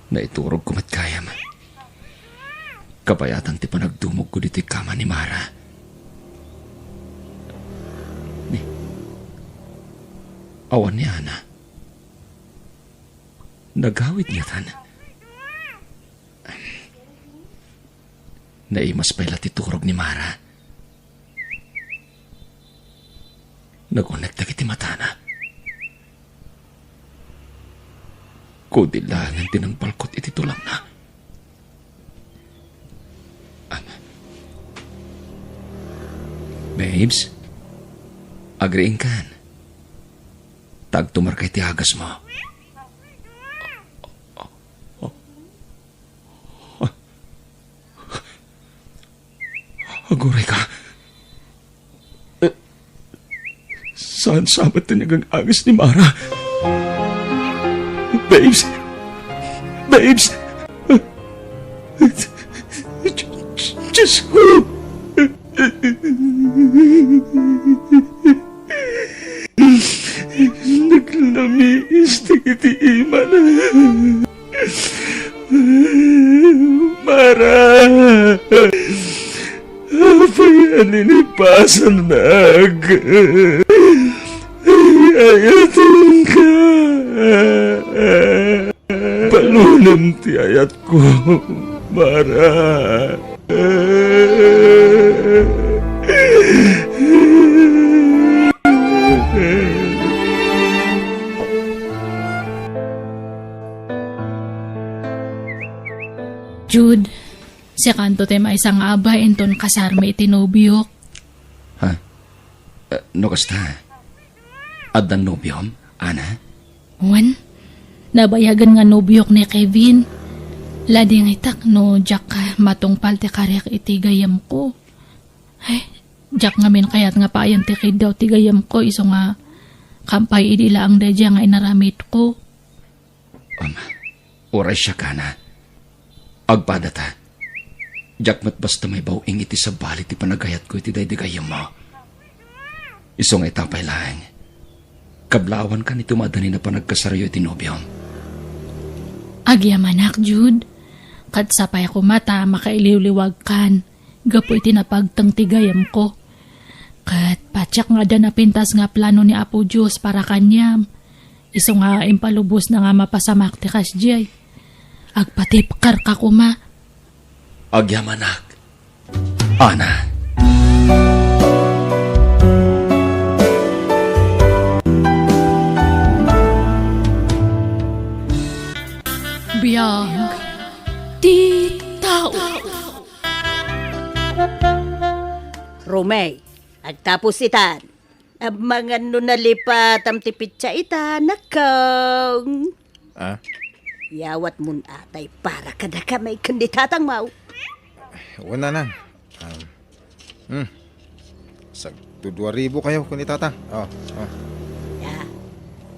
Naiturogko met gayam. Kabayatan ti panagdumogko ditoy kama ni Mara. Ni, awan ni Ana. Nagawid ngatan. Naimas pay la ti turog ni Mara. Nagunek dagiti matana. Kudil laengen ti nangbalkot iti tulangna. Babes, agriingkan. Ta agtumarka iti agasmo. Agurayka. Eh, saan sa met ti nagang-agas ni Mara? Babes! Babes! Diyos ko! Naglamiis dagiti imana. Mara! Apay a ninipasanak? Ayatenka. Balunem ti ayatko, Mara. Jude, sikanto ti maysa nga abay inton kasarmi iti nobiok. Ha? Eh, no kasta, addan nobiom, Ana? Wen, nabayagen nga nobiok ni Kevin. Ladingitak no diak matungpal ti kariak iti gayyemko. Ay, diak ngamin kayat nga paayan ti kiddaw ti gayyemko isu nga kampay idi laeng daydiay nga inaramidko. Ama, uray siak, Ana. Agpadata. Diak met basta maibaw-ing iti sabali ti panagayatko iti daydi gayyemmo. Isu nga ita pay laeng, kablaawankan iti madani a panagkasaryo iti nobiom. Agyamanak, Jude. Ket sapay koma ta makailiwliwagkan gapu iti napagteng ti gayyemko. Ket patiek nga adda napintas nga plano ni Apo Dios para kaniam. Isu nga impalubosna nga mapasamak ti kasdiay. Agpatipkerka koma. Agyamanak, Ana. Biag ti tao. Romey, agtapos itan. Amangan no nalipatam ti pitsa ita, nakkaw. Ah? Yawatmon atay para kadakami ken ni tatangmo. Wen, nanang. Um, hmm. Sagto dua ribu kayo ken ni tatang. Oh, oh. Ya.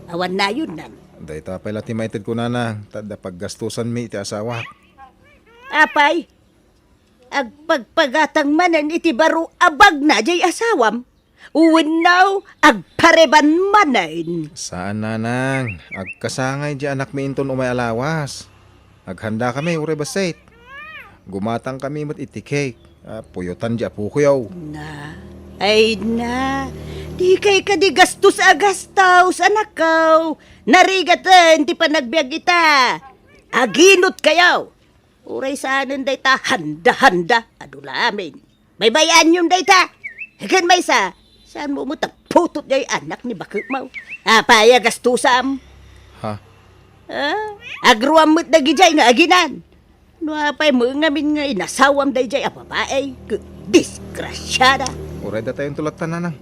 Awan nayonnam. Dayta pay la ti maitedko, nanang, ta adda paggastosanmi iti asawak. Apay, agpagpagatang manen iti baro a bagna jay asawam? Wenno agpareban manen? Saan, nanang. Agkasangay di anakmi inton umay a lawas. Aghandakami uray bassit. Gumatangkami met iti cake a puyotan di apokoyo. Na, Ay na, dikay kadi gastos a gastos, anakko. Narigaten ti panagbiag ita. Aginot kayo. Uray saanen dayta handa-handa, adu lamin. Baybay-anyon dayta. Ken maysa, saan mo met a putot jay anak ni baketmo? Apay a gastusam? Ha? Ah, agruam met dagijay nga aginan. No apay met ngamin nga inasawam dayjay a babae, ket disgrasiada. Uray datayon ti latta, nanang.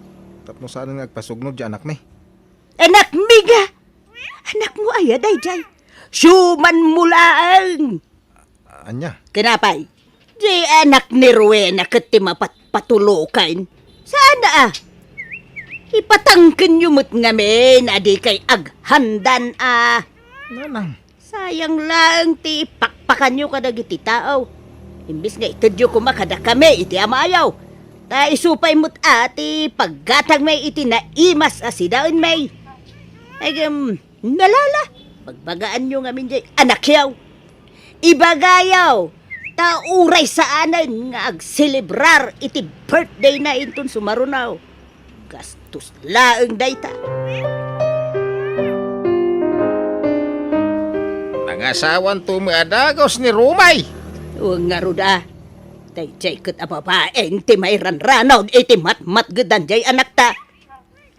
Tapno saanen nga agpasugnod ti anakmi. Anakmi nga! Anakmo aya dayjay? Siumanmo laeng! Ania? Ken apay, di anak ni Rowena ket ti mapatpatulokan. Saan a? Ipatangkenyo met ngamin a dikay aghandan a. Nanang. Sayang laeng ti pakpakanyo kadagiti tao. Imbes nga itedyo koma kadakami iti amayo. Ta isu pay met a ti paggatangmi iti naimas a sidaenmi. Agem, nalala, bagbagaanyo ngamin jay anakyo. Ibagayo, ta uray saanen nga agselebrar iti birthday na inton sumaruno. Gastos laeng dayta. Nangasawanto met a dagus ni Romay. Wen ngarud a, dayjay ket a babaeng ti mairanranaw iti matmatgedan jay anakta.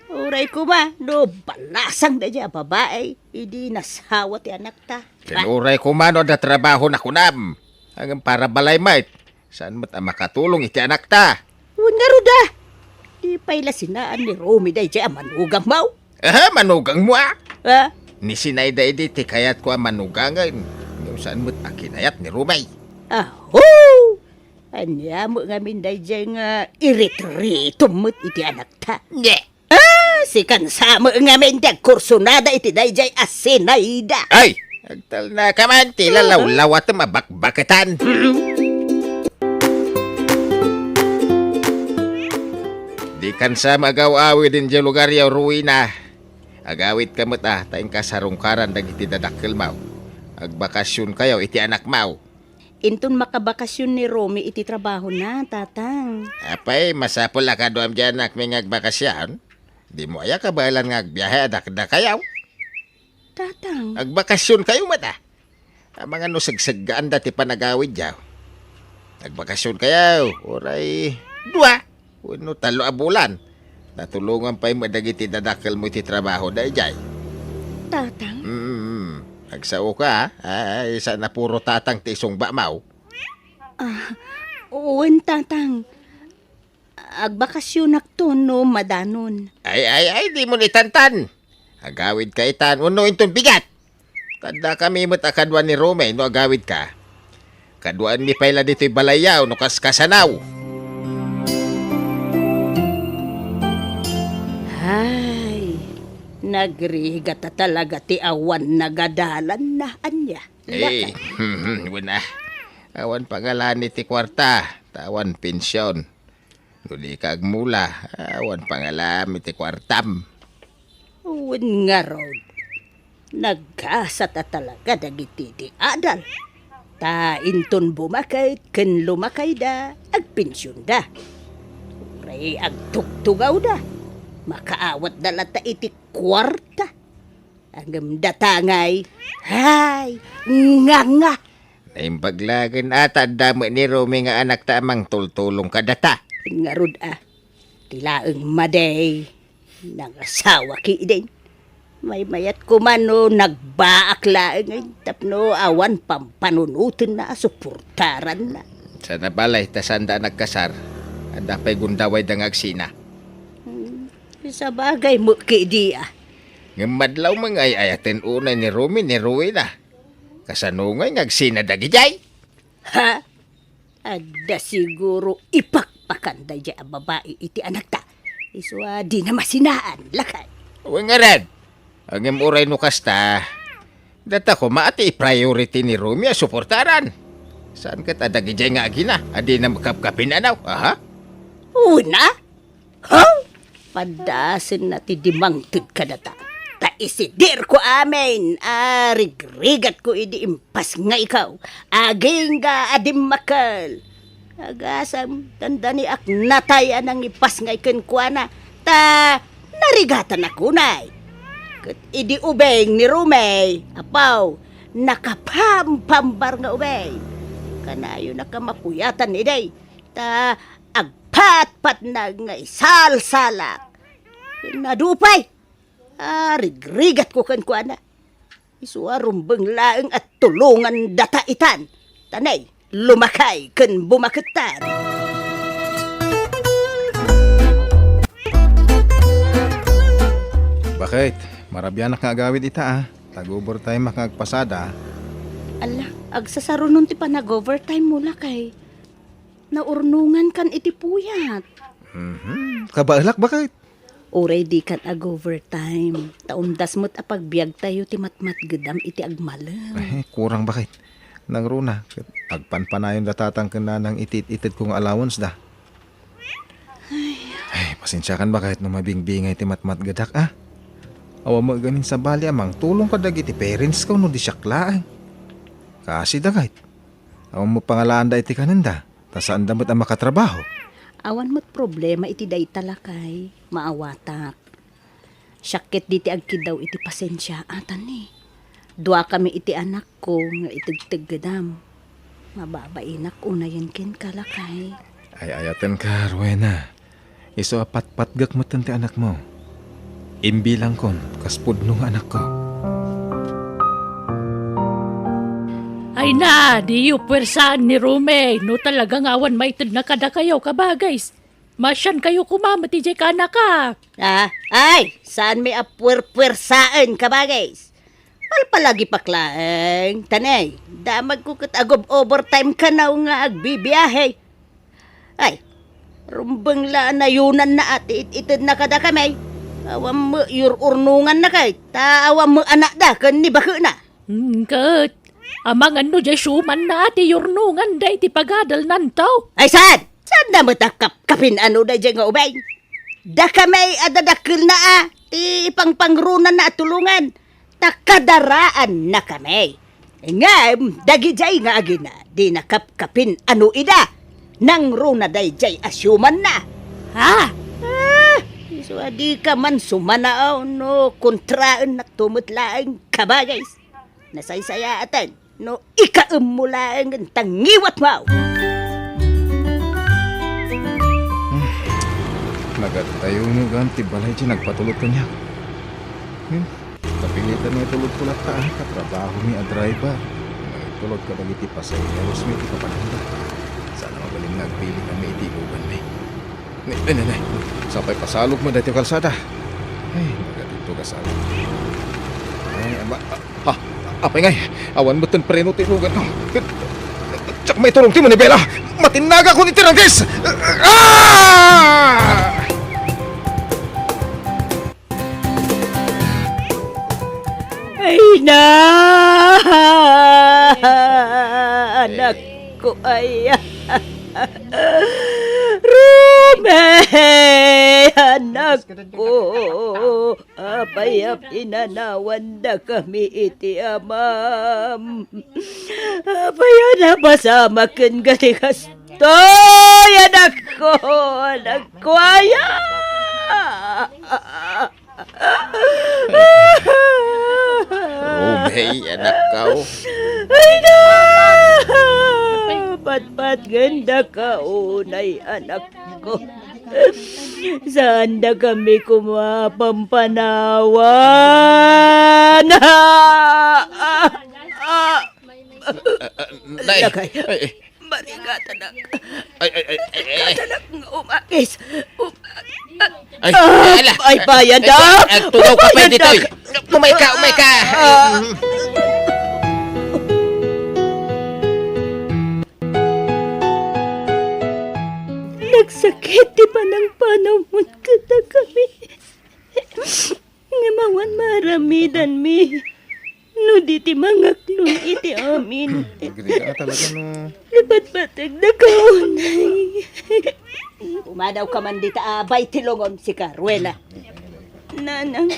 Uray koma, no balasang dayjay a babae, idi nasawa ti anakta. Ken uray koma no adda trabaho na kunam. Ngem para balay met, saan met a makatulong iti anakta? Wen ngarud a, di pay la sinaan ni Romy dayjay a manugangmo? Aha, manugangmo a? Ha? Ni sinayda idi ti kayatko a manugangen. Ngem saan met a kinayat ni Romy. Aho! Ania met ngamin dayjay nga iritiritom met iti anakta? Nye! Ah, sikan sa met ngamin ti agkursunada iti dayjay a sinayda. Ay! Agtalnaka man ti lalawlawatem a bakbaketan. Dikan sa met agaw-awid idiay lugaryo, Rowena. Agawidka met a, ta inka sarungkaran dagiti dadakkelmo. Agbakasionkayo iti anakmo. Inton makabakasyon ni Romy iti trabahona, Tatang. Apay, masapul a kaduam diay anakmi nga agbakasyon? Dimo aya kabaelan nga agbiahe a dakdakayo? Tatang. Agbakasyonkayo met a. Amangan no segseggaanda ti panagawidyo. Agbakasyonkayo, uray dua wenno tallo a bulan. Natulongan pay met dagiti dadakkelmo iti trabaho dayjay. Tatang? Mm, agsaoka, a. Ay, saan a puro tatang ti isungbamo. Ah, wen, Tatang. Agbakasyonakto no madanon. Ay, ay, ay, dimo ni tantan. Agawidka itan, wenno inton bigat. Kaddakami met a kadua ni Romy no agawidka. Kaduaenmi pay la ditoy balayyo no kaskasano. Hay, nagrigat a talaga ti awan nagadalanna, ania? Eh, wen a. Awan pangalani ti kuarta, ta awan pension. No dika agmula, awan pangalami ti kuartam. Wen ngarud, naggasat a talaga dagiti di adal. Ta inton bumaket ken lumakayda, agpensionda. Uray agtugtugawda, makaawatda latta iti kuarta. Ngem data ngay, hay, nga, nga. Naimbag laeng a ta adda met ni Romy nga anakta a mangtultulong kadata. Ngarud a, ti laeng madi, nangasawa ketdin. Maymayat koma no nagbaak laeng tapno awan pampanunotenna a suportaranna. Saan a balay ta saanda a nagkasar, adda pay gundawayda nga agsina. Hmm, sabagay met ketdi a. Ngem madlaw met nga ay-ayaten unay ni Romy ni Rowena. Kasano ngay nga agsina dagijay? Ha? Adda siguro ipakpakan dayjay a babai iti anakta. Isu a dina masinaan, lakay. Wen ngarud. Ngem uray no kasta, data koma ti priority ni Romy a suportaran. Saan ket a dagijay nga agina a dina makapkapin-anaw, aha? Una, Ha? Padasenna ti dimangted kadata. Ta isidirko amin a rigrigatko idi impasngayko. Agingga a dimmakkel. Agasem, dandaniak natay a nangipasngay kenkuana, ta narigatanak unay. Ket idi ubing ni Romey, apaw, nakapampambar nga ubing. Kanayonak a mapuyatan idi, ta agpatpatnag nga isalsalak. Ken adu pay, a rigrigatko kenkuana. Isu a rumbeng laeng a tulongan data itan. Ta nay, lumakay ken bumakettan. Bakit? Marabianak nga agawid ita, ah. Tag-overtime-ak nga agpasada. Ala, agsasarunon ti panag-overtime mo, lakay. Naurnongankan iti puyat. Mhm. Kabaelak, bakit? Uray dikan ag-overtime, ta umdas met a pagbiagtayo ti matmatgedam iti agmalem. Eh, kurang bakit? Nangruna, ket agpanpanayon da tatang ken nanang iti it-itedko nga allowance da. Ay, pasensiakan bakit no mabingbingay ti matmatgedak, ah? Awan met gamin sabali a mangtulong kadagiti parents ko no di siak laeng. Kasi dagayt, awan met pangalaanda iti kanenda. Ta saanda met a makatrabaho. Awan met problema iti dayta, lakay. Maawatak. Siak ket dita agkiddaw iti pasensia, atan ni. Duakami iti anakko nga itegteggedam. Mababainak unayen kenka, lakay. Ay-ayatenka, Rowena. Isu a patpatgek metten ti anakmo. Imbilangkon kas pudno nga anakko. Ay na, diyo puwersaen ni Romey no talaga nga awan maitedna kadakayo, kabagays. Masiankayo koma met idiay kaanakak. Ah, ay, saanmi a puwerpuwersaen, kabagays. Palpalagipak laeng, ta nay, damagko ket agob-overtime kanaw nga agbibiahe. Ay, rumbeng la a nayonanna a ti it-itedna kadakami. Awan met yur-urnonganna kay, ta awan met anakda ken ni baketna. Hmm, ket, amangan no diay siomanna a ti yurnonganda iti pagadalnanto. Ay, saan? Saanda met a kapkapin-ano daydiay nga ubing? Dakami a dadakkelna a ti pangpangronanna a tulongan. Ta kadaraannakami. Ngem dagidiay nga agina, dina kapkapin-ano ida. Nangruna daydiay a siomanna. Ha? Ah, isu a dika man sumanaaw no kontraennakto met laeng, kabagays. Nasaysayaaten no ikaemmo laengen ta ngiwatmo. Hmm. Nagad-ayunogan ti balay ti nagpatulod kaniak. Hmm. Napilitan nga itulodko latta, ah, katrabahomi a driver. Nga itulod kadagiti pasaheromi ti kapananda. Saan a mabalin nga agpili kami iti igoganmi. Ne, ne, ne, ne. Sapay pasalog met daytoy kalsada. Ay, magadidto kasala. Ay, aba, ah, ha, apay ngay, awan metten preno ti igoganko. Diak maiturong ti manibela. Matinnagakon iti rangkis. Ah! Ay na! Anakko, ay. Romey, anakko. Apay a pinanawandakami iti amam? Apay a napasamak ken ganikas Toy, anakko, anakko, aya! Romey, anakko. Ay na! Patpatgenda ka unay, anakko. Saandakami koma pampanawan. Nay, lakay. Ay, ay. Marigatanak. Ay, ay, ay, ay, ay. Marigatanak nga umakis. Um-, ay, ah, ala. Ay, bayan, ay, dak. Ay, tugaw ka pa ditoy. Umayka, umayka. Ah. Nagsakit ti panangpanawmo kadakami. Ngem awan maaramidanmi no di ti mangaklon iti amin. Agrega talaga no. Ipatpategda ka unay. Pumadawka man dita a baytilongon, sika, Rowena. Nanang.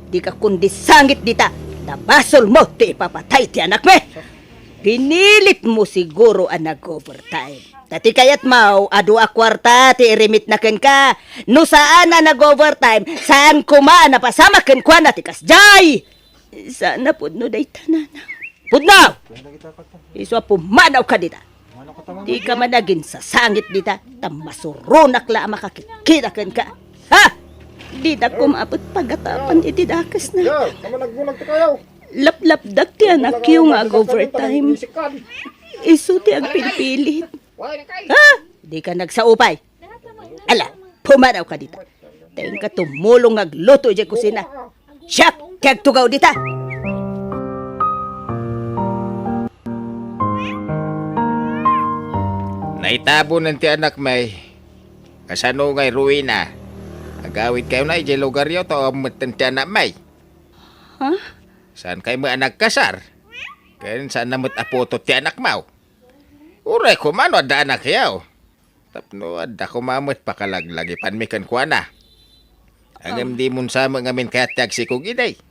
Dika kundi sangit dita. Ta basolmo ti ipapatay ti anakmi. Pinilit mo siguro a nag-overtime. Ta ti kayat mo, adu a kuarta ti irimit na kenka. No saan a nag-overtime, saan koma a napasamak kenkuana ti kasjay. Saan a pudno dayta, nanang. Pudno! Isu a pumanaw ka dita. Di ka man aginsasangit dita, ta masuronak la a makakikita kenka. Ha? Dida koma met pagatapan iti dakes na. Laplapdak ti anakyo nga ag-overtime. Isu ti agpilpilit. Ha? Di ka nagsaupay. Ala, pumanaw ka dita. Ta inka tumulong nga agluto idiay kusina. Siak ti agtugaw dita. Naitabonen ti anakmi. Kasano ngay, Rowena? Agawidkayo na idiay lugaryo ta awan metten ti anakmi. Ha? Saan kayo met a nagkasar? Ken saan na met a putot ti anakmo? Uray koma no adda anakyo. Tapno adda koma met pakalaglagipanmi kenkuana. Ngem dimon sa met ngamin kayat ti agsikog idi.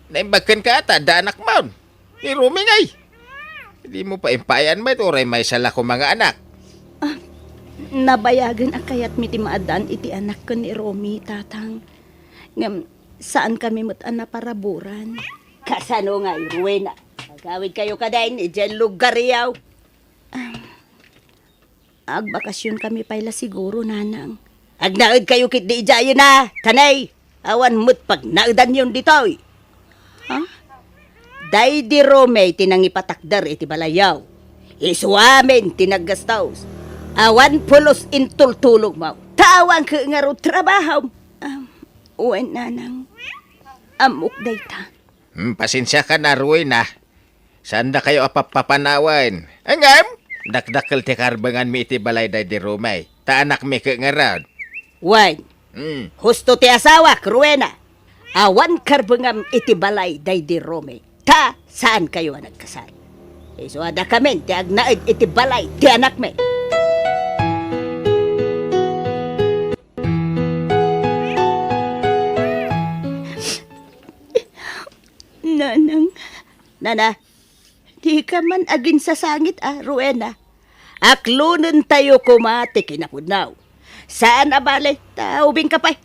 Naimbag kenka ta adda anakmon. Ni Romy ngay. Dimo pay impaay-an met uray maysa la koma nga anak. Ah, nabayagen a kayatmi ti maaddaan iti anak ken ni Romy, Tatang. Ngem saankami met a naparaburan. Kasano ngay, Rowena? Agawidkayo kadin idiay lugaryo. Ah, agbakasionkami pay la siguro, Nanang. Agnaedkayo ketdi idiayen a, kanay. Awan met pagnaedanyon ditoy. Ha? Daydi Romy ti nangipatakder iti balayyo. Isu amin ti naggastos. Awan pulos intultulogmo. Ta awan ket ngarud trabahom. Ah, wen, Nanang. Ammok dayta. Hmm, pasensiakan a, Rowena. Saandakayo a pappapanawen. Ngem, dakdakkel ti karbenganmi iti balay daydi Romy. Ta anakmi ket ngarud. Wen, hmm, husto ti asawak, Rowena. Awan karbengam iti balay daydi Romy. Ta saankayo a nagkasar. Isu a dakamin ti agnaed iti balay ti anakmi. Nanang. Nana, dika man aginsasangit a, Rowena. Aklonentayo koma ti kinapudno. Saan a bale, ta ubingka pay.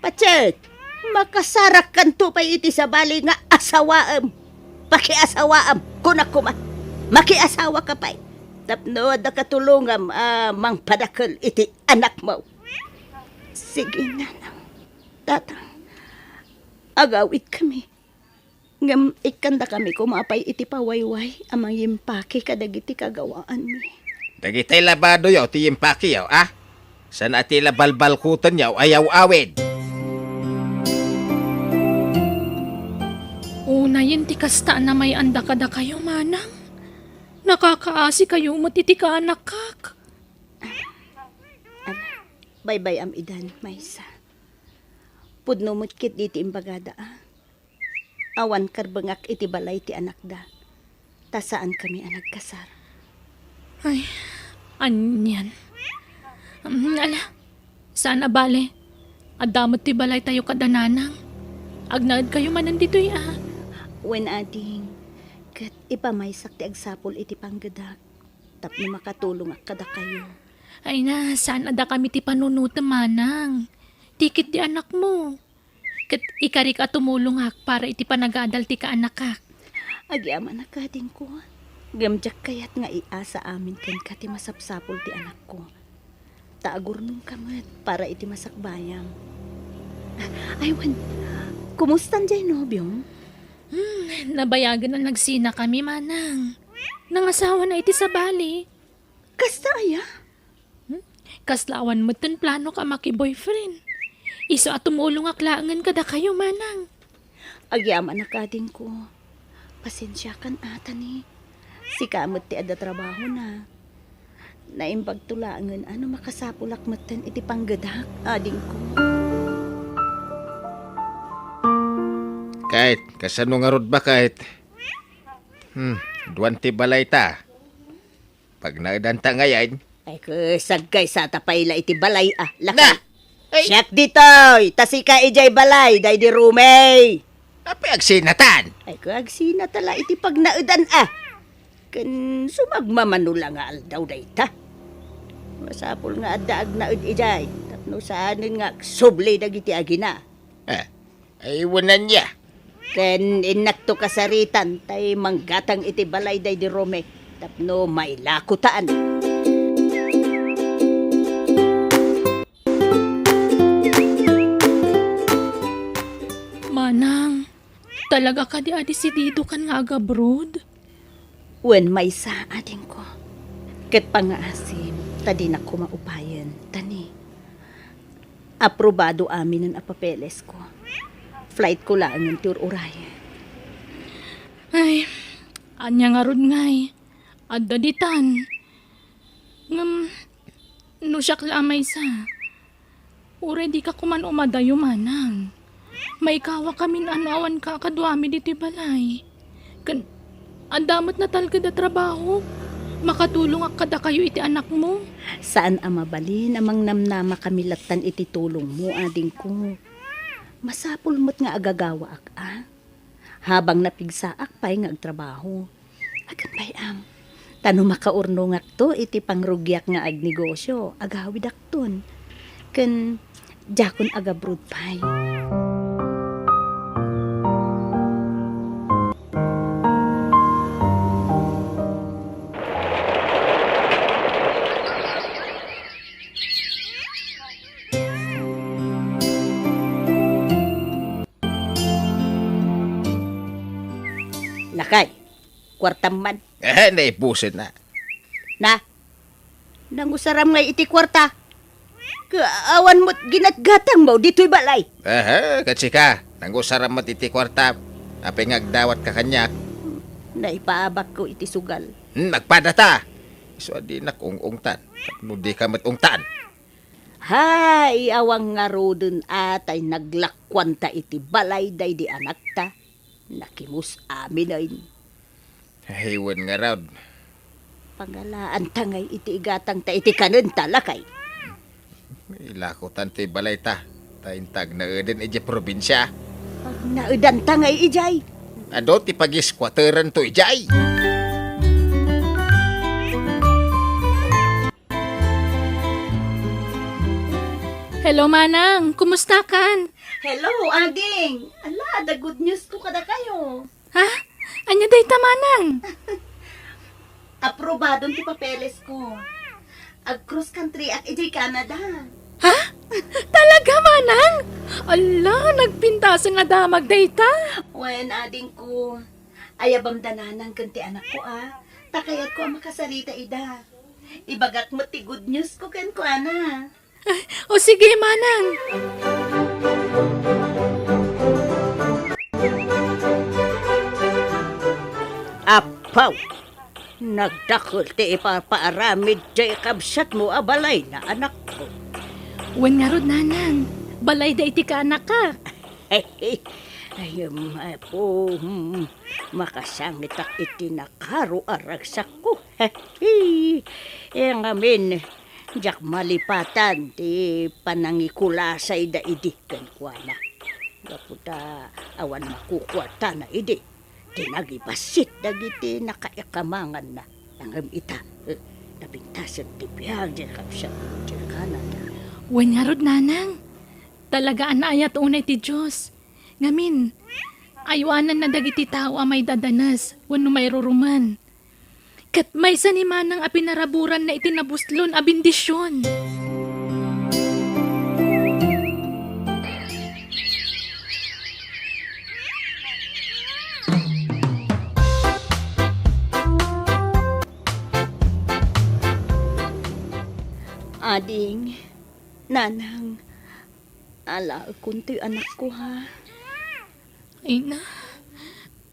Patsit, makasarakkanto pay iti sabali nga asawaem. Pakiasawaem, kunak koma. Makiasawaka pay. Tapno adda katulongam a mangpadakkel iti anakmo. Sige, Nanang. Tatang, agawidkami. Ngem ikkandakami koma pay iti pawayway a mangimpaki kadagiti kagawaanmi. Dagiti labadoyo ti impakiyo, a? Saan a ti la balbalkutenyo a yaw-awid? Unayen ti kasta a namay-anda kadakayo, Manang. Nakakaasikayo met iti kaanakak. Ala, baybay-am idan, maysa. Pudno met ketdi ti imbagada, a. Awan karbengak iti balay ti anakda, ta saankami a nagkasar. Ay, anian. Mm, ala, saan a bale. Adda met ti balaytayo kada nanang. Agnaedkayo manen ditoy a. Wen, ading, ket ipamaysak ti agsapul iti panggedak tapno makatulongak kadakayo. Ay na, saan a dakami ti panunotem, manang. Ti ketdi anakmo. Ket ikarik a tumulongak para iti panagadal ti kaanakak. Agyamanak, adingko. Ngem diak kayat nga iasa amin kenka ti masapsapul ti anakko. Ta agurnongka met para iti masakbayam. Ay, wen, kumustan diay nobiom? Hmm, nabayagen a nagsinakami, manang. Nangasawana iti sabali. Kasta aya? Hmm? Kasla awan metten planok a maki-boyfriend. Isu a tumulongak laengen kadakayo, manang. Agyamanak, adingko. Pasensiakan a, ta ni, sika met ti adda trabahona. Naimbagto laengen a no makasapulak metten iti panggedak, adingko. Kait, kasano ngarud ba, Kait? Hmm, duan ti balayta. Pagnaedanta ngayen. Ay, ket sagkaysata pay la iti balay, a, lakay. Na! Ay. Siak ditoy, ta sika idiay balay, daydi Romy. Apay agsinatan? Ay, ket agsinata la iti pagnaedan, a. Ken sumagmamano la nga aldaw dayta. Masapul nga adda agnaed idiay tapno saanen nga agsubli dagiti agina. Eh, ay, wenanna. Ken innakto kasaritan tay manggatang iti balay daydi Rome tapno mailakotan. Manang, talaga kadi a desididokan nga agabroad? Wen maysa, adingko. Ket pangngaasim ta dinak koma upayen, ta ni, aprobado aminen a papelesko. Flightko laengen ti ur-urayen. Ay, ania ngarud ngay? Adda ditan. Ngem, no siak la a maysa, uray dika koman umadayo, manang. Maikawakamin a no awanka a kaduami ditoy balay. Ken, adda met natalged a trabaho. Makatulongak kadakayo iti anakmo. Saan a mabalin a mangnamnama kami lattan iti tulongmo, adingko. Masapul met nga agagawaak, a? Habang napigsaak pay nga agtrabaho. Agan pay, am. Ta no makaurnongakto iti pangrugiak nga agnegosio, agawidakton. Ken diakon agabroad pay. Lakay, kuartam man. Eh, naipusin na. Na, nangusaram ngay iti kuarta. Ka-, awan met ginatgatangmo ditoy balay. Aha, ket sika, nangusaram met iti kuarta. Apay nga agdawatka kaniak? Naipaabakko iti sugal. Hmm, agpadata. Isu a dinak ung-ungtan. Tapno dika met ungtan. Hay, awan ngaruden a tay naglakuanta iti balay daydi anakta. Nakimus aminen. Ay, wen ngarud. Pangalaanta ngay iti igatangta iti kanenta, lakay. Ilakotan ti balayta, ta inta agnaeden idiay probinsia. Agnaedanta ngay idiay? Adu ti pagisquateranto idiay. Hello, Manang. Kumustakan? Hello, Ading. Ala, adda good news ko kadakayo. Ha? Ania dayta, Manang? Aprobadon ti papeles ko. Ag-cross country ak idiay Canada. Ha? Talaga, Manang? Ala, nagpintasen a damag dayta. Wen, adingko. Ayabam da nanang ken ti anakko, a. Ta kayatko a makasarita ida. Ibagak met ti good news ko kenkuana. O sige, Manang. Apaw! Nagdakkel ti ipapaaramid ti kabsatmo a balay na anakko. Wen ngarud, Nanang, balayda iti kaanakak. Ay, em, apo, hmm, makasangitak iti nakaro a ragsakko. Ay, ngamin, diak malipatan ti panangikulasayda idi kenkuana. Gapu ta awan makukuartana idi ti nagibassit dagiti nakaikamanganna. Ngem ita, eh, napintasen ti biag ti kabsat ti Canada. Wen ngarud, Nanang, talaga a naayat unay ti Dios. Ngamin, aywananna dagiti tao a maidadanes wenno mairurumen. Ket maysa ni Manang a pinaraburanna iti nabuslon a bendision. Ading, Nanang, alaekon ti anakko, ha? Ina,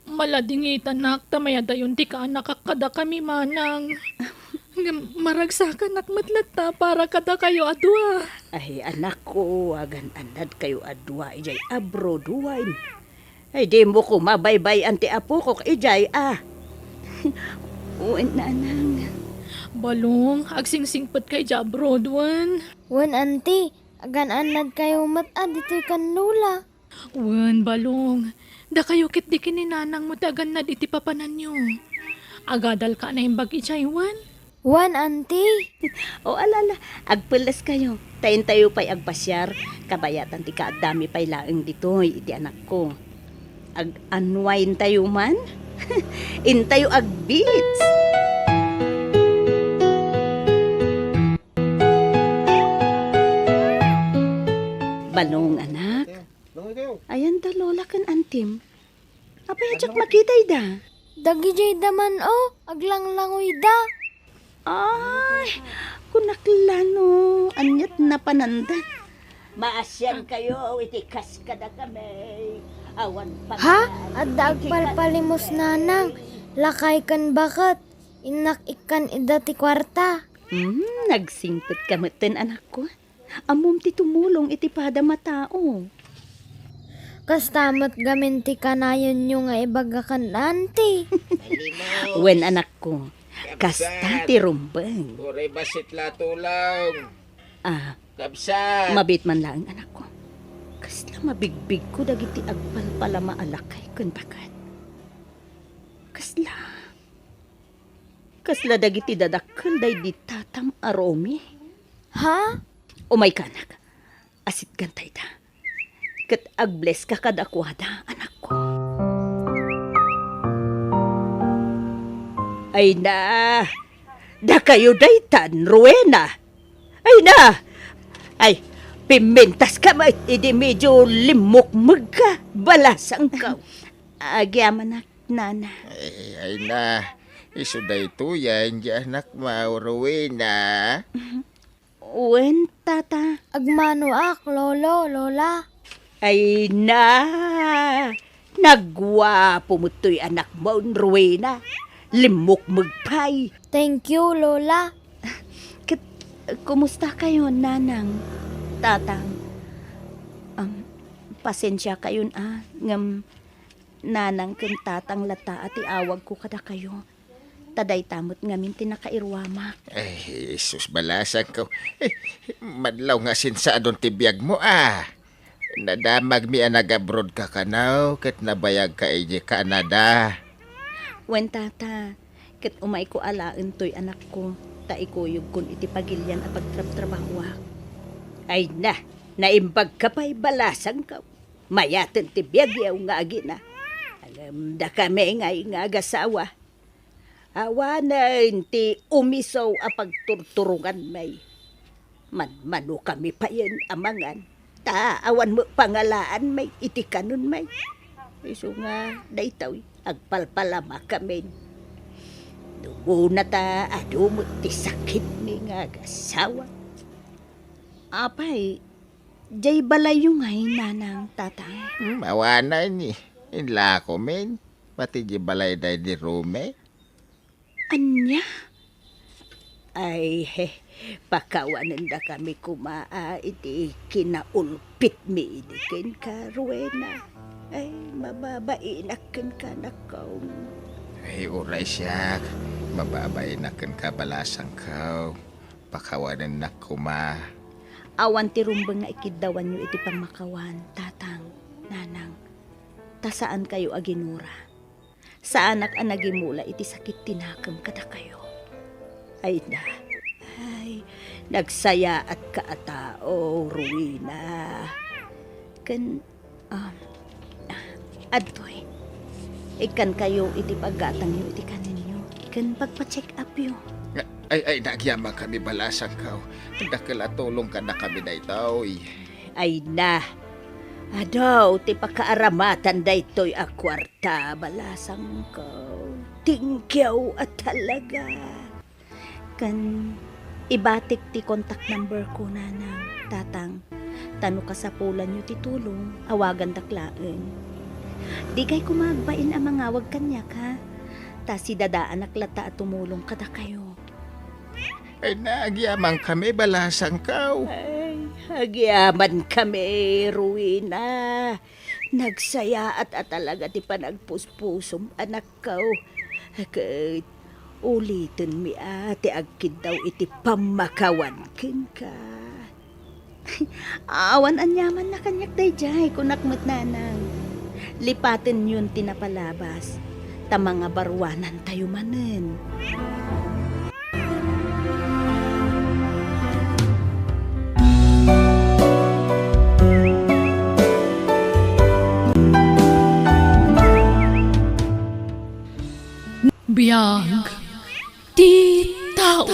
maladingitanak ta mayadayon ti kaanakak kadakami, Manang. Ngem maragsakanak met latta para kadakayo a dua. Ay, anakko, agan-annadkayo a dua idiay abroad, wen? Ay, dimo koma baybay-an ti apokok idiay, a? Wen, Nanang. Balong, agsingsingpetka idiay abroad, wen? Wen, Auntie, agan-annadkayo met a ditoy kan Lola. Wen, Balong, dakayo ketdi ken ni Nanangmo ti agannad iti papananyo. Agadalka a naimbag idiay wen? Wen, Auntie. O, ala, ala, agpelleskayo. Ta intayo pay agpasiar, kabayatan ti kaaddami pay laeng ditoy iti anakko. Ag-unwind tayo man. Intayo ag-beach. Balong, anak. Ayan da, Lola ken Antim. Apay a diak makita ida? Dagijay da man, o, aglanglangoy da. Ay, kunak la no, aniat napananda. Maasian kayo iti kas kadakami. Awan pa. Ha? Adda agpalpalimos, nanang. Lakay ken baket. Innak ikkan ida ti kuarta. Hmm, nagsingpet ka metten, anakko. Ammom ti tumulong iti padam a tao. Kasta met gamin ti kanayonyo nga ibaga ken Auntie. Wen, anakko, kasta ti rumbeng. Uray bassit la tulong. Ah, Kabsat. Mabiit man laeng, anakko. Kasla mabigbigko dagiti agpalpalama a lakay ken baket. Kasla, kasla dagiti dadakkel daydi tatam a Romy. Ha? Umayka, anak. Asitganta ida. Ket agblesska kadakuada, anakko. Ay na, dakayo daytan, Rowena. Ay na! Ay, pimmintaska met idi medyo limmukmegka, balasangko. Agyamanak, nana. Ay, ay na, isu daytoyen ti anakmo, Rowena. Wen, tata. Agmanoak, lolo, lola. Ay na! Nagguapo met toy anakmon, Rowena. Limmukmeg pay. Thank you, lola. Ket, kumusta kayo, nanang, tatang? Am, pasensia kayon a, ngem nanang ken tatang latta a ti awagko kadakayo. Ta dayta met ngamin ti nakairuamak. Ay, Jesus, balasangko. Eh, madlaw nga sinsaadon ti biagmo, a. Nadamagmi a nag-abroad ka kano, ket nabayagka idiay Canada. Wen, tata, ket umayko alaen toy anakko, ta ikuyogkon iti pagilian a pagtrabtrabahoak. Ay na, naimbagka pay, balasangko. Mayaten ti biagyo nga agina. Ngem dakami ngay nga agasawa. Awanen ti umiso a pagturturonganmi. Manmanokami payen a mangan, ta awan met pangalaanmi iti kanonmi. Isu nga daytoy, agpalpalama kamin. Dumuna ta adu met ti sakitmi nga agasawa. Apay, diay balayyo ngay, nanang, tatang? Hmm, awanen, eh. Inlakomin. Pati diay balay daydi Romy. Ania? Ay, he, pakawanendakami koma, a, iti kinaulpitmi idi kenka, Rowena. Ay, mababainak kenka, anakko. Ay, uray siak. Mababainak kenka, balasangko. Pakawanennak koma. Awan ti rumbeng nga ikiddawanyo iti pammakawan, tatang, nanang. Ta saankayo a ginura. Saanak a nagimula iti sakit ti nakem kadakayo. Ay na, ay, nagsayaatka a tao, Rowena. Ken, um, adtoy, ikkankayo iti paggatangyo iti kanenyo ken pagpa-check upyo. Ay, ay, nagyamankami, balasangko. Dakkel a tulong kadakami daytoy. Ay na, adu ti pakaaramatan daytoy a kuarta. Ta balasangko. Thank you a talaga. Ken ibatik ti contact number ko, nanang, tatang. Ta no kasapulanyo ti tulong, awagandak laeng. Dikay koma agbain a mangawag kaniak, ha? Ta sidadaanak latta a tumulong kadakayo. Ay, nagyamankami, balasangko. Ay, agyamankami, Rowena. Nagsayaat a talaga ti panagpuspusom, anakko. Ket ulitenmi a ti agkiddaw iti pammakawan kenka. Awan aniamanna kaniak daydiay, kunak met, nanang. Lipatenyon ti napalabas. ta mangabaruanantayo manen. Biag ti tao.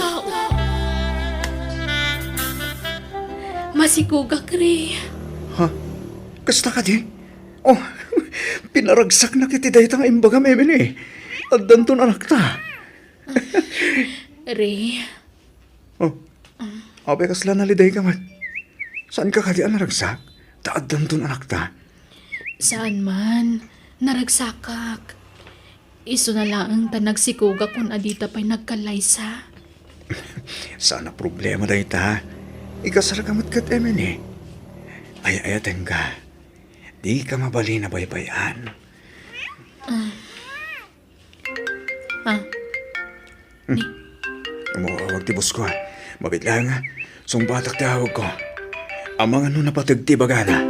Masikugak, Ray. Ha? Kasta kadi? Oh, pinaragsaknak iti dayta nga imbagam, Emily. Addanton anakta. Ray. Oh, apay kasla nalidayka met? Saanka kadi a naragsak? Ta addanton anakta. Saan man, naragsakak. Isuna laeng ta nagsikugak kun adita pay nagkallaysa. Saan a problema dayta. Ikasarka met ket Emily. Ay-ayatenka. Dika mabalin a baybay-an. Ah. Ah. Hmm. Ni. Umawag ti boss ko, ah. Mabiit laeng, ah. Sungbatak ti awagko. Amangan no napateg ti ibagana.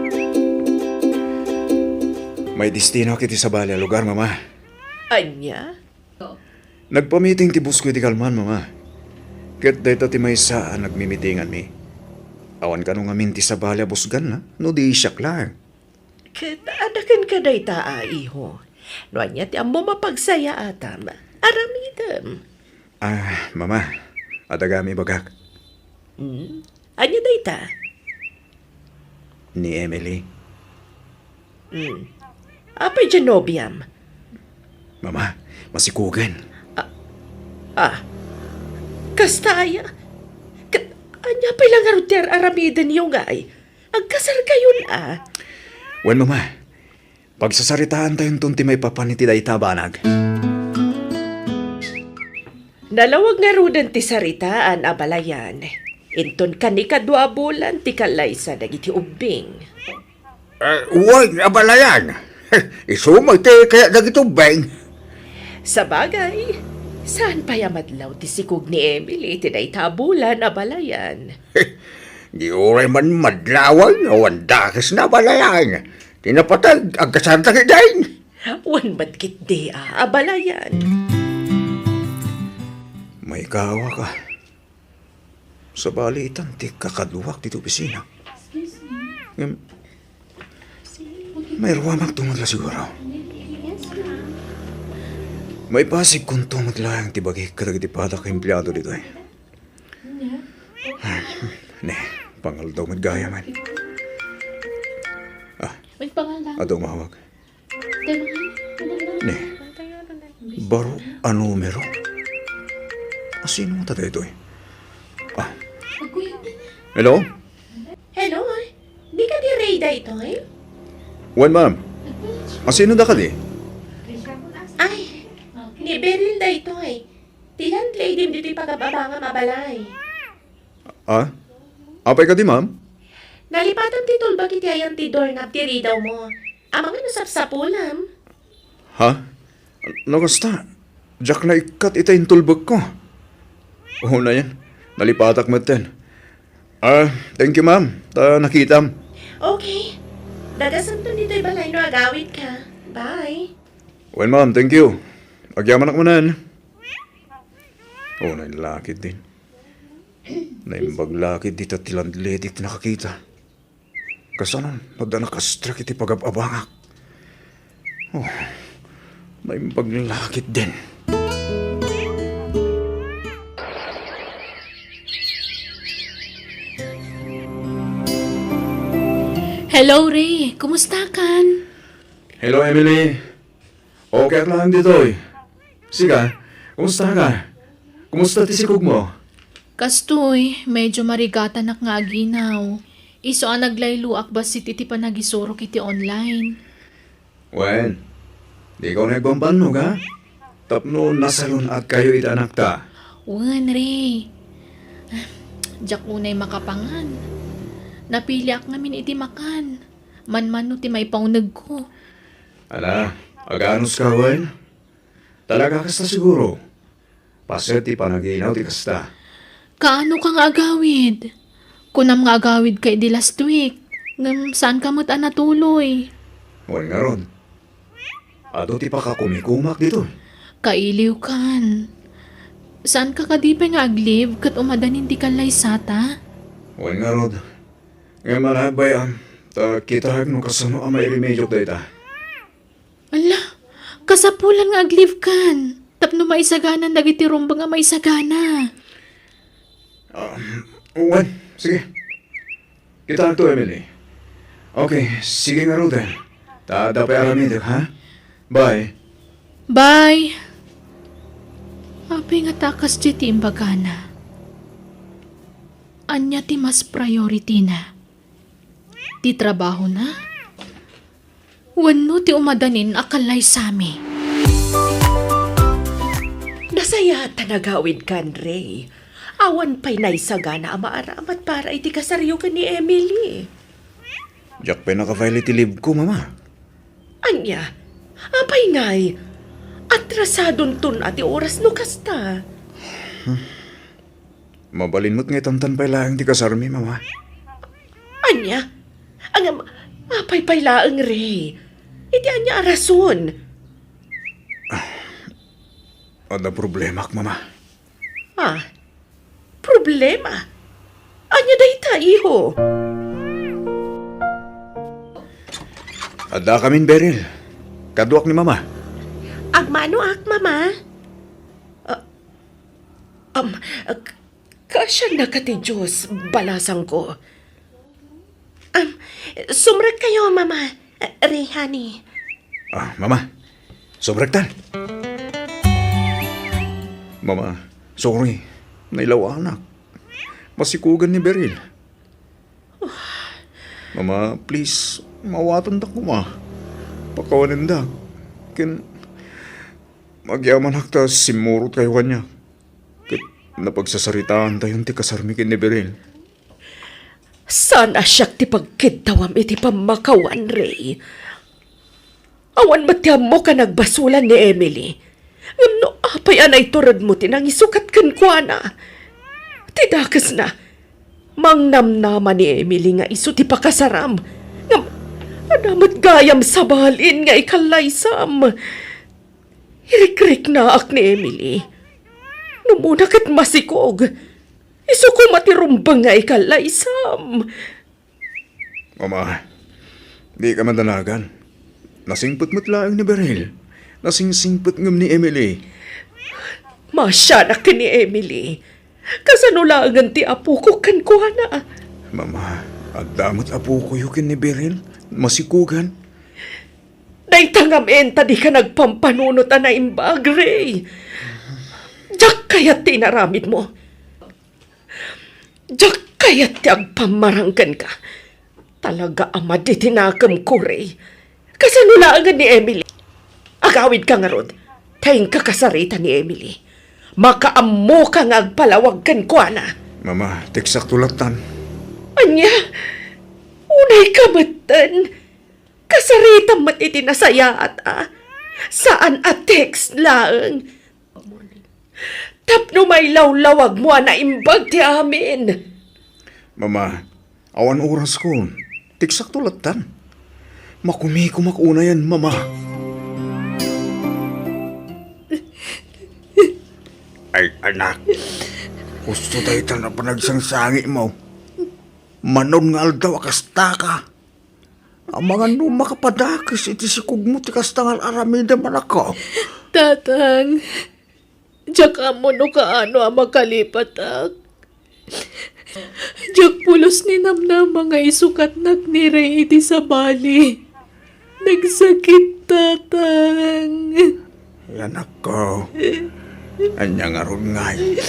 May destino iti sabali a lugar, Mama. Ania? Nagpamiting ti boss ko iti kalman, Mama. Ket dayta ti maysa a nagmimitinganmi. Awan kano ngamin ti sabali a busganna, no di siak laeng. Ket adaken ka dayta a iho. No ania ti ammom a pagsayaatam, aramidem. Ah, Mama, adda gayam ibagak. Hmm? Ania dayta? Ni Emily. Hmm. Apay diay nobiam? Mama, masikugen. Ah, ah. Kasta aya? Ket ania pay la ngarud ti ar-aramidenyo ngay? Agkasarkayon a. Wen, Mama, pagsasaritaantayonton ti maipapan iti dayta a banag. Nalawag ngaruden ti saritaan, abalayan. Inton kanikadua a bulan ti kallaysa dagiti ubbing. Eh, wen, abalayan. Isu met ti kayat dagiti ubbing. Sabagay, saan pay a madlaw ti sikog ni Emily iti dayta a bulan, abalayan. Di uray man madlaw, awan dakesna, abalayan. Ti napateg, agkasarda ketdin. Wen met ketdi a, abalayan. Maikawak a. Sabali itan ti kakaduak ditoy opisina. Ngem, mairuamakto met la siguro. Maipasigkonto met laeng ti bagik kadagiti padak a empleado ditoy. Ne, pangaldaw met gayam. Ah, adda umawag. Ne, baro a numero. Asino ngata daytoy? Ah. Hello? Hello, di kadi Ray daytoy? Wen, ma'am. Asino da kadi? Ay, ni Beryl daytoy. Ti landlady ditoy pagababangam a balay. Ah? Apay kadi, ma'am? Nalipatam ti tulbak iti ayan ti doorknob ti ridawmo. Amangan no sapsapulem. Ha? No kasta, diak naikkat ita intulbekko. Unayen, nalipatak metten. Ah, thank you, ma'am, ta nakitam. Okay. Dagasanton ditoy balay no agawidka. Bye. Well, ma'am, thank you. Agyamanak manen. Oh, nailakid din. Naimbag lakid dita ti landlady ti nakakita. Kasano no adda nakastrek iti pagab-abangak? Oh, naimbag lakid din. Hello, Ray. Kumusta kan? Hello, Emily. Okay ak laeng ditoy. Sika, kumusta ka? Kumusta ti sikogmo? Kastoy, medyo marigatanak nga aginaw. Isu a naglayloak bassit iti panagisurok iti online. Wen, dika unay agbanbannog, ha? Tapno nasalun-atkayo iti anakta. Wen, Ray. Diak unay makapangan. Napiliak ngamin iti makan. Manmano ti maipaunegko. Ala, aganuska wen? Talaga kasta siguro? Paset ti panaginaw ti kasta. Kaano ka nga agawid? Kunam nga agawid ka idi last week, ngem saan ka met a natuloy. Wen ngarud, Adu ti pakakumikumak ditoy. Kailiwkan. Saanka kadi pay nga ag-leave ket umadanin ti kallaysata? Wen ngarud. Ngem ania, bay-am, ta kitaek no kasano a mairemediok dayta. Ala, kasapulan nga ag-leave kan tapno maisaganan dagiti rumbeng a maisagana. Um, wen, sige. Kitaek to, Emily. Okay, sige ngarud. Ta adda pay aramidek, ha? Bye. Bye. Apay nga ta kasdi ti imbagana? Ania ti mas priority na? Ti trabahona? Wenno ti umadanin a kallaysami? Nasayaat ta nagawidkan, Ray. Awan pay naisagana a maaramat para iti kasaryo ken ni Emily. Diak pay naka-file iti leave ko, Mama. Ania? Apay ngay? Atrasadonton a ti oras no kasta. Mabalin met nga itantan pay laeng ti kasarmi, Mama. Ania? Ngem, apay pay laeng, Ray? Iti ania a rason? Adda problemak, Mama. Ah, problema? Ania dayta, iho? Addakamin, Beryl. Kaduak ni Mama. Agmanoak, Mama. Ah, um, k-, kaasiannak a ti Diyos, balasangko. Um, sumrekkayo, Mama. Ray, honey. Ah, Mama. Sumrektan. Mama, sorry. Nailawanak. Masikugan ni Beryl. Mama, please, maawatandak koma. Pakawanendak. Ken agyamanak ta simmurotkayo kaniak. Ket napagsasaritaantayon ti kasarmi ken ni Beryl. Saan a siak ti pagkiddawam iti pammakawan, Ray. Awan met ti ammok a nagbasolan ni Emily. Ngem no apay a naituredmo ti nangisukat kenkuana? Ti dakesna, mangnamnama ni Emily nga isu ti pakasaram. Ngem adda met gayam sabalin nga ikallaysam. Irikriknaak ni Emily. Numona ket masikog. Isu koma ti rumbeng nga ikallaysam. Mama, dika madanagan. Nasingpet met laeng ni Beryl. Nasingsingpet ngem ni Emily. Maasianak ken ni Emily. Kasano laengen ti apoko kenkuana? Mama, adda met apokoyo ken ni Beryl. Masikugan. Dayta ngamin ta dika nagpampanunot a naimbag, Ray. Diak kayat ti inaramidmo. Diak kayat ti agpammarang kenka. Talaga a madi ti nakemko, Ray. Kasano laengen ni Emily? Agawidka ngarud, ta inka kasarita ni Emily. Makaammoka nga agpalawag kenkuana. Mama, teksakto lattan. Ania? Unayka metten. Kasaritam met iti nasayaat a saan a text laeng. Tapno mailawlawagmo a naimbag ti amin. Mama, awan orasko. Teksakto lattan. Makumikumak unayen, Mama. Ay, anak. Husto dayta a panagsangsangitmo. Manon nga aldaw a kastaka. Amangan no makapadakes iti sikogmo ti kasta nga ar-aramidem, anakko. Tatang, diak ammo no kaano a makalipatak. Diak pulos ni namnama nga isukatnak ni Ray iti sabali. Nagsakit, Tatang. Ay, anakko. Ania ngarud ngay?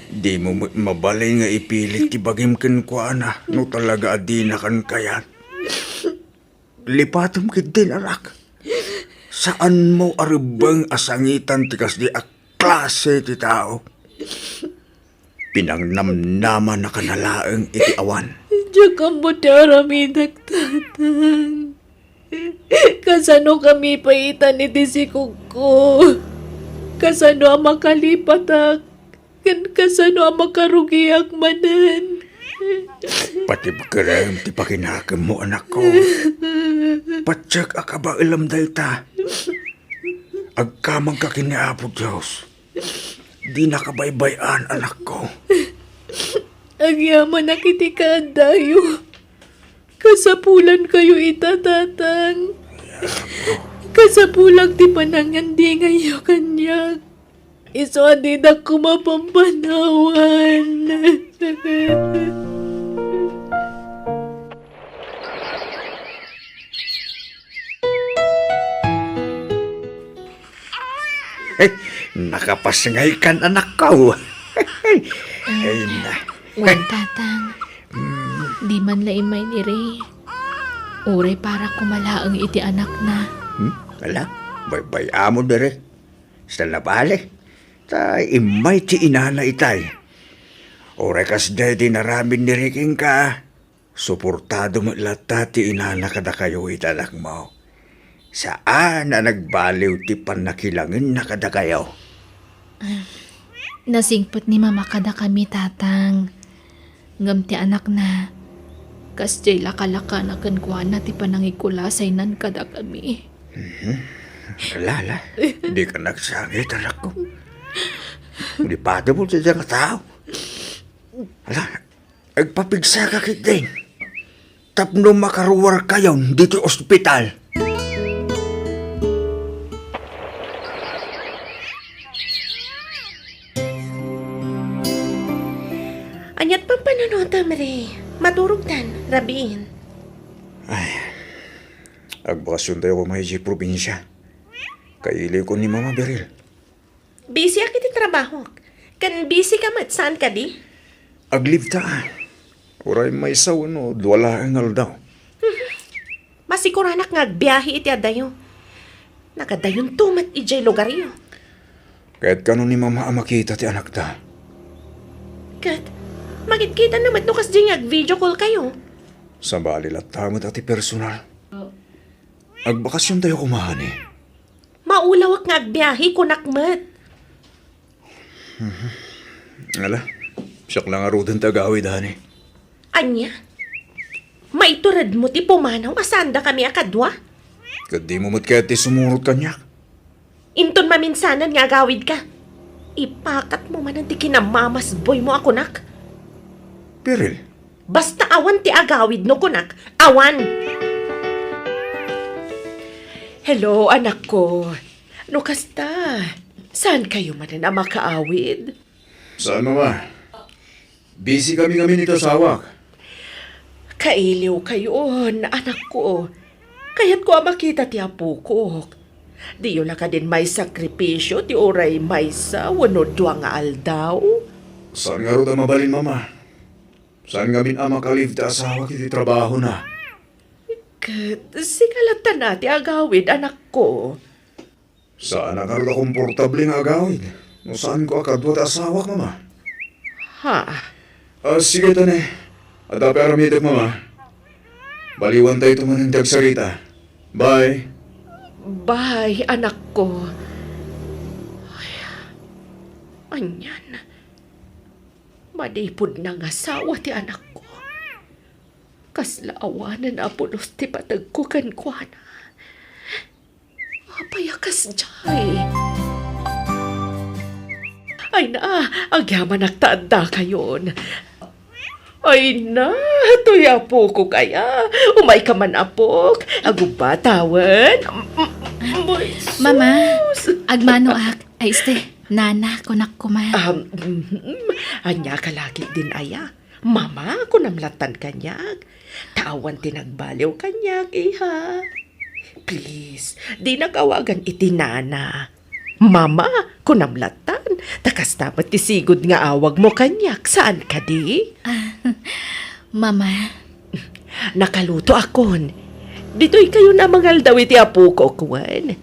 Dimo met mabalin nga ipilit ti bagim kenkuana no talaga a dinakan kayat. Lipatem ketdin, anak. Saanmo a rebbeng a sangitan ti kasdi a klase ti tao. Pinangnamnamanakana laeng iti awan. Diak ammo ti aramidek, Tatang. Kasanokami pay itan iti sikogko? Kasano a makalipatak? Ken kasano a makarugiak manen? Patibkerem ti pakinakemmo, anakko. Patiek a kabaelam dayta. Agkamangka ken ni Apo Dios. Dinaka baybay-an, anakko. Agyamanak iti kaaddayo. Kasapulankayo ita, Tatang. Kasapulan ti panangandingayyo kaniak. Isu a didak koma pampanawan. Nakapasngaykan, anakko. Ay, na. Wen, Tatang. Di man la immay ni Ray. Uray para koma laeng iti anakna. Hmm? Ala, baybay-am diri. Sa labali. Ta immay ti inana itay. Uray kasdiay ti inaramid ni Ray kenka, suportado met latta ti inana kadakayo iti anakmo. Saan a nagbaliw ti pannakilangenna kadakayo. Nasingpet ni Mama kadakami, Tatang. Ngem ti anakna, kasdiay lakalakana kenkuana ti panangikulasaynan kadakami. Mhm. Ala, ala. Dika nagsangit, anakko. Di pati mo ti nga tao. Ala, agpapigsaka ketdin tapno makaruarkayon ditoy ospital. Aniat pampanunotam, Ray? Maturogtan, rabiin. Ay, agbakasiontayo koma idiay probinsia. Kailiwko ni Mama, Beryl. Busy ak iti trabahok. Ken busy ka met, saan kadi? Ag-leave ta. Uray maysa wenno dua laeng nga aldaw. Masikuranak nga agbiahe iti adayo. Nagadayonto met idiay lugaryo. Ket kano ni Mama a makita ti anakta? Ket, makitkita na met no kasdiay nga ag-video call kayo. Sabali latta met a ti personal. Agbakasiontayo koma, honey. Maulawak nga agbiahe, kunak met. Mhm. Ala, siak la ngaruden ti agawid, honey. Ania? Maituredmo ti pumanaw a saandakami a kadua? Ket dimo met kayat ti sumurot kaniak? Inton maminsanan nga agawidka, ipakatmo manen ti kinamamasboymo a kunak. Beryl, Basta awan ti agawid no kunak, awan! Hello, anakko. No kasta, saan kayo manen a makaawid? Saan, Mama? Busy kami ngamin iti asawak. Kailiw kayon, anakko. Kayatko a makita ti apokok. Diyo la kadin maisakripisio ti uray maysa wenno dua nga aldaw? Saan ngarud a mabalin, Mama? Saan ngamin a makalive ti asawak iti trabahona? Ket sika latta ti agawid, anakko. Saan a ngarud a komportable nga agawid no saanko a kadua ti asawak, Mama? Ha? Ah, sige, tane. Adda pay aramidek, Mama. Baliwantayto manen ti agsarita. Bye. Bye, anakko. Ay, anian. Manipud nangasawa ti anakko. Kasla awanen a pulos ti pategko kenkuana. Apay a kasdiay? Ay na, agyamanak ta adda kayon. Ay na, toy apokok aya. Umayka man, apok. Agubba, tawen. M-, m-, Mama, sus. Agmanoak. Ay, este, nana, kunak koma. Um, mhm. Ania ka lagi din aya? Mama, kunam lattan kaniak. Ta awan ti nagbaliw kaniak, iha. Please, dinak awagan iti nana. Mama, kunam lattan. Ta kasta met ti sigud nga awagmo kaniak, saan kadi? Ah, Mama. Nakaluto akon. Ditoy kayo na mangaldaw iti apokok, wen.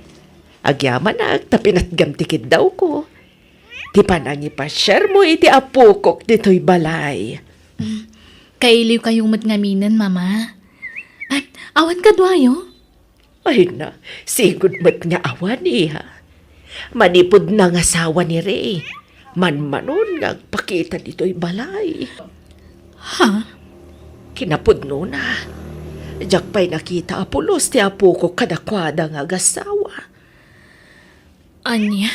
Agyamanak ta pinatgam ti kiddawko. Ti panangipasiarmo iti apokok ditoy balay. Mm. Kailiw kayo met ngaminen, Mama. Ay, awan kaduayo? Ay na, sigud met nga awan, iha. Manipud nangasawa ni Ray, manmanon nga agpakita ditoy balay. Ha? Kinapudnona, diak pay nakita a pulos ti apokok kadakuada nga agasawa. Ania?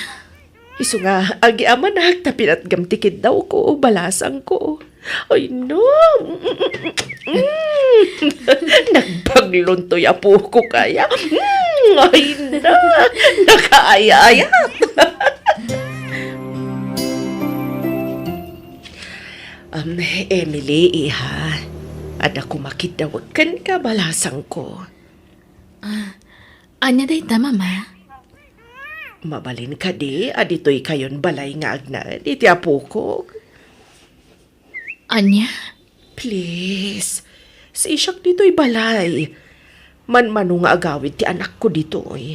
Isu nga, agyamanak ta pinatgam ti kiddawko, balasangko. Ay, no. Mm. Nagbaglon toy apoko kaya. Mm, ay, na. Nakaayayat. Um, Emily, iha. Adda koma kiddawek kenka, balasangko. Ah, ania dayta, Mama? Mabalin kadi a ditoy kayon balay nga agnaed iti apokok? Ania? Please, sisiak ditoy balay. Manmano nga agawid ti anakko ditoy.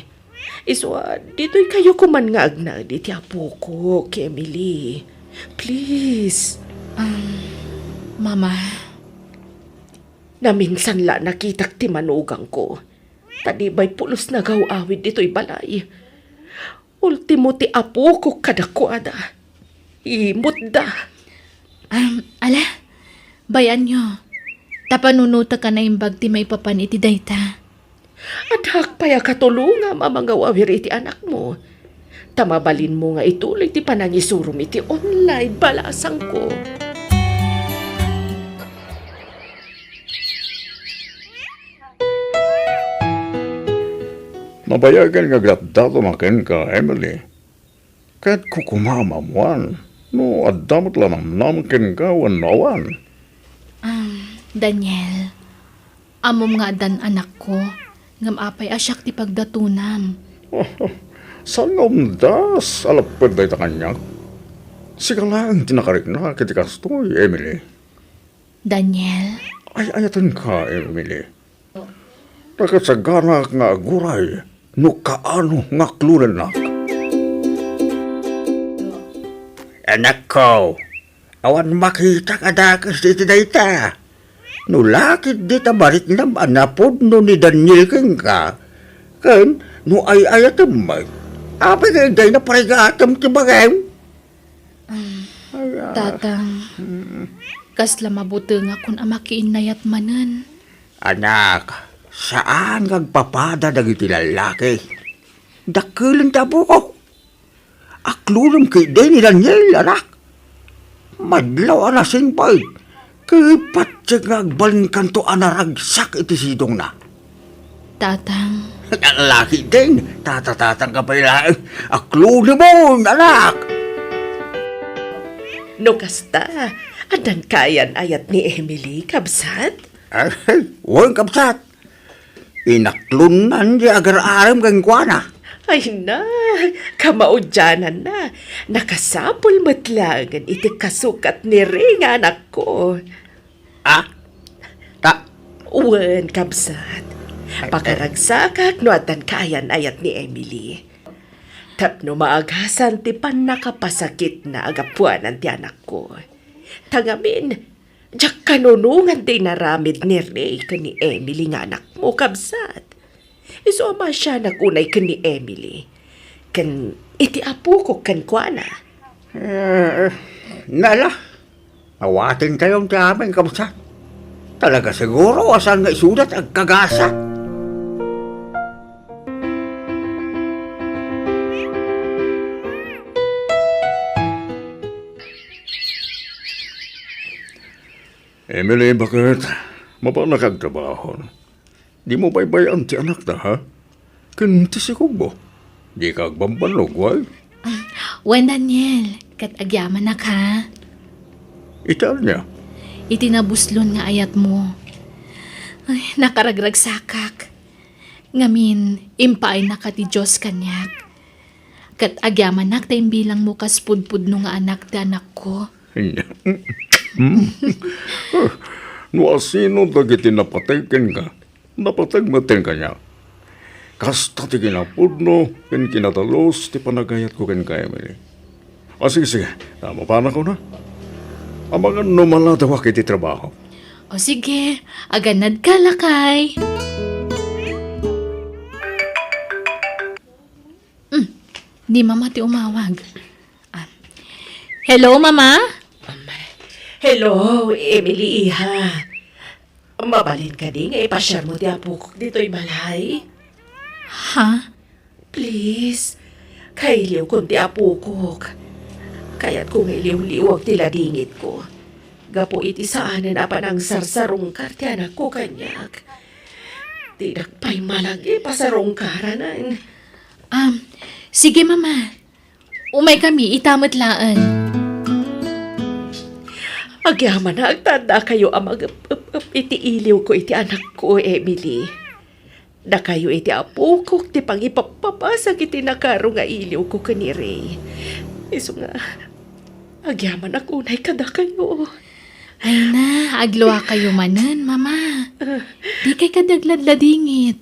Isu a, ditoy kayo koman nga agnaed iti apokok, Emily. Please. Um, Mama. Naminsan la nakitak ti manugangko. Ta di bay pulos nagaw-awid ditoy balay. Ultimo ti apokok kadakuada. Imutda. Am, ala, bay-anyo. Ta panunotek a naimbag ti maipapan iti dayta. Addaak pay a katulongam a mangaw-awir iti anakmo. Ta mabalinmo nga ituloy ti panangisurom iti online, balasangko. Nabayagen nga agdatdaton kenka, Emily. Ket kukumaam a ammoan no adda met la namnama kenka wenno awan. Ah, Daniel, ammom nga addan anakko, ngem apay a siak ti pagdatonam? Saan nga umdas a lapped dayta kaniak? Sika laeng ti nakariknak iti kastoy, Emily. Daniel? Ay-ayatenka, Emily. Nakasaganak nga aguray no kaano nga aklonennak. Anakko, awan makitak a dakes iti dayta. No la ketdi ta mariknam a napudno ni Daniel kenka, ken no ay-ayatem met, apay nga dayta parigatem ti bagim? Ay, ah. Tatang, mm, kasla mabutengakon a makiinnayat manen. Anak, saan nga agpapada dagiti lallaki. Dakkelen ti apok. Aklonem ketdi ni Daniel, anak. Madlaw a nasingpet. Ket patiek nga agbalinkanto a naragsak iti sidongna. Tatang. Laki din. Tatatatang ka pay laeng. Aklonemon, anak! No kasta, addan kaayan-ayat ni Emily, kabsat? Ay, wen, kabsat. Inaklonnan ti agar-arem kenkuana. Ay na, kamaudiananna. Nakasapul met laengen iti kasukat ni Ring, anakko. Ah? Ta- Wen, kabsat. Ay, ay. Pakaragsakak no addan kaayan-ayat ni Emily. Tapno maagasan ti pannakapasakitna a gapuanan ti anakko. Ta ngamin, diak kanunongan ti inaramid ni Ray ken ni Emily nga anakmo, kabsat. Isu a maasianak unay ken ni Emily. Ken iti apokok kenkuana. Eh, nala. Awaten tayon ti amin, kabsat. Talaga siguro a saan nga isuda ti agkagasa. Emily, baket? Mapanak agtrabaho. Dimo baybay-an ti anakta, ha? Ken ti sikogmo. Dika agbambannog, wen? Wen, Daniel, ket agyamanak, ha? Iti ania? Iti nabuslon nga ayatmo. Ay, nakaragragsakak. Ngamin, impaaynaka ti Dios kaniak. Ket agyamanak ta imbilangmo kas pudpudno nga anak ti anakko. No asino dagiti napateg kenka, napateg met kaniak. Kasta ti kinapudno ken kinadalus ti panagayatko kenka, Emily. O, sige, sige. Ah, mapanakon a. Amangan no maladawak iti trabaho. O, sige. Aganadka, lakay. Mm, ni Mama ti umawag. Ah. Hello, Mama? Hello, Emily, iha. Mabalin kadi nga ipasiarmo ti apokok ditoy balay? Ha? Please, Kailiwkon ti apokok. Kayatko nga iliwliwag ti ladingitko. Gapu iti saanen a panangsarsarungkar ti anakko kaniak. Dinak pay malag ipasarungkaranan. Um, sige, Mama. Umaykami ita met laeng. Agyamanak ta addakayo a mag-ep-ep-ep iti iliwko iti anakko, Emily. Dakayo iti apokok ti pangipappabasag iti nakaro nga iliwko ken ni Ray. Isu nga, agyamanak unay kadakayo. Ay na, agluakayo manen, Mama. Ah. Dikay kadi agladladingit.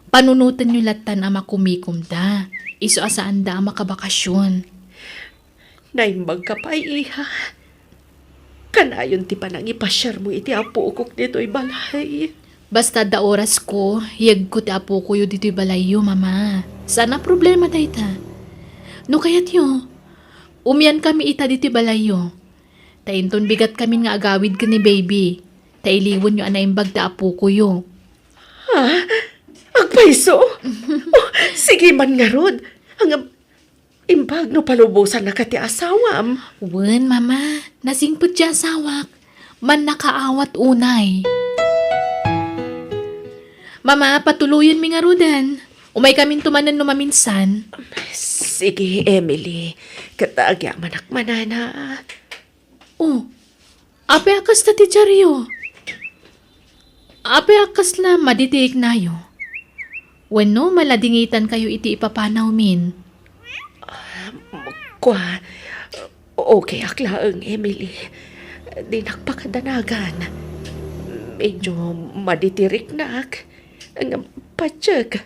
Panunotenyo lattan a makumikomda. Isu a saanda a makabakasyon. Naimbagka pay, iha. Kanayon ti panangipasiarmo iti apokok ditoy balay. Basta adda orasko, yegko ti apokoyo ditoy balayyo, Mama. Saan a problema dayta. No kayatyo, umiankami ita ditoy balayyo. Ta inton bigatkamin nga agawid ken ni Baby, ta iliwenyo a naimbag ti apokoyo. Ha? Agpayso? Oh, sige man ngarud. Ang Imbag no palubosannaka ti asawam. Wen, Mama. Nasingpet ti asawak. Mannakaawat unay. Mama, patuloyenmi ngaruden. Umaykaminto manen no maminsan. Sige, Emily. Ket agyamanak manana. Oh, apay a kasta ti diaryo? Apay a kasla madi ti riknayo? Wenno maladingitankayo iti ipapanawmin? Ah, kua, okay ak laeng, Emily. Dinak pakadanagan. Medyo madi ti riknak. Ngem patiek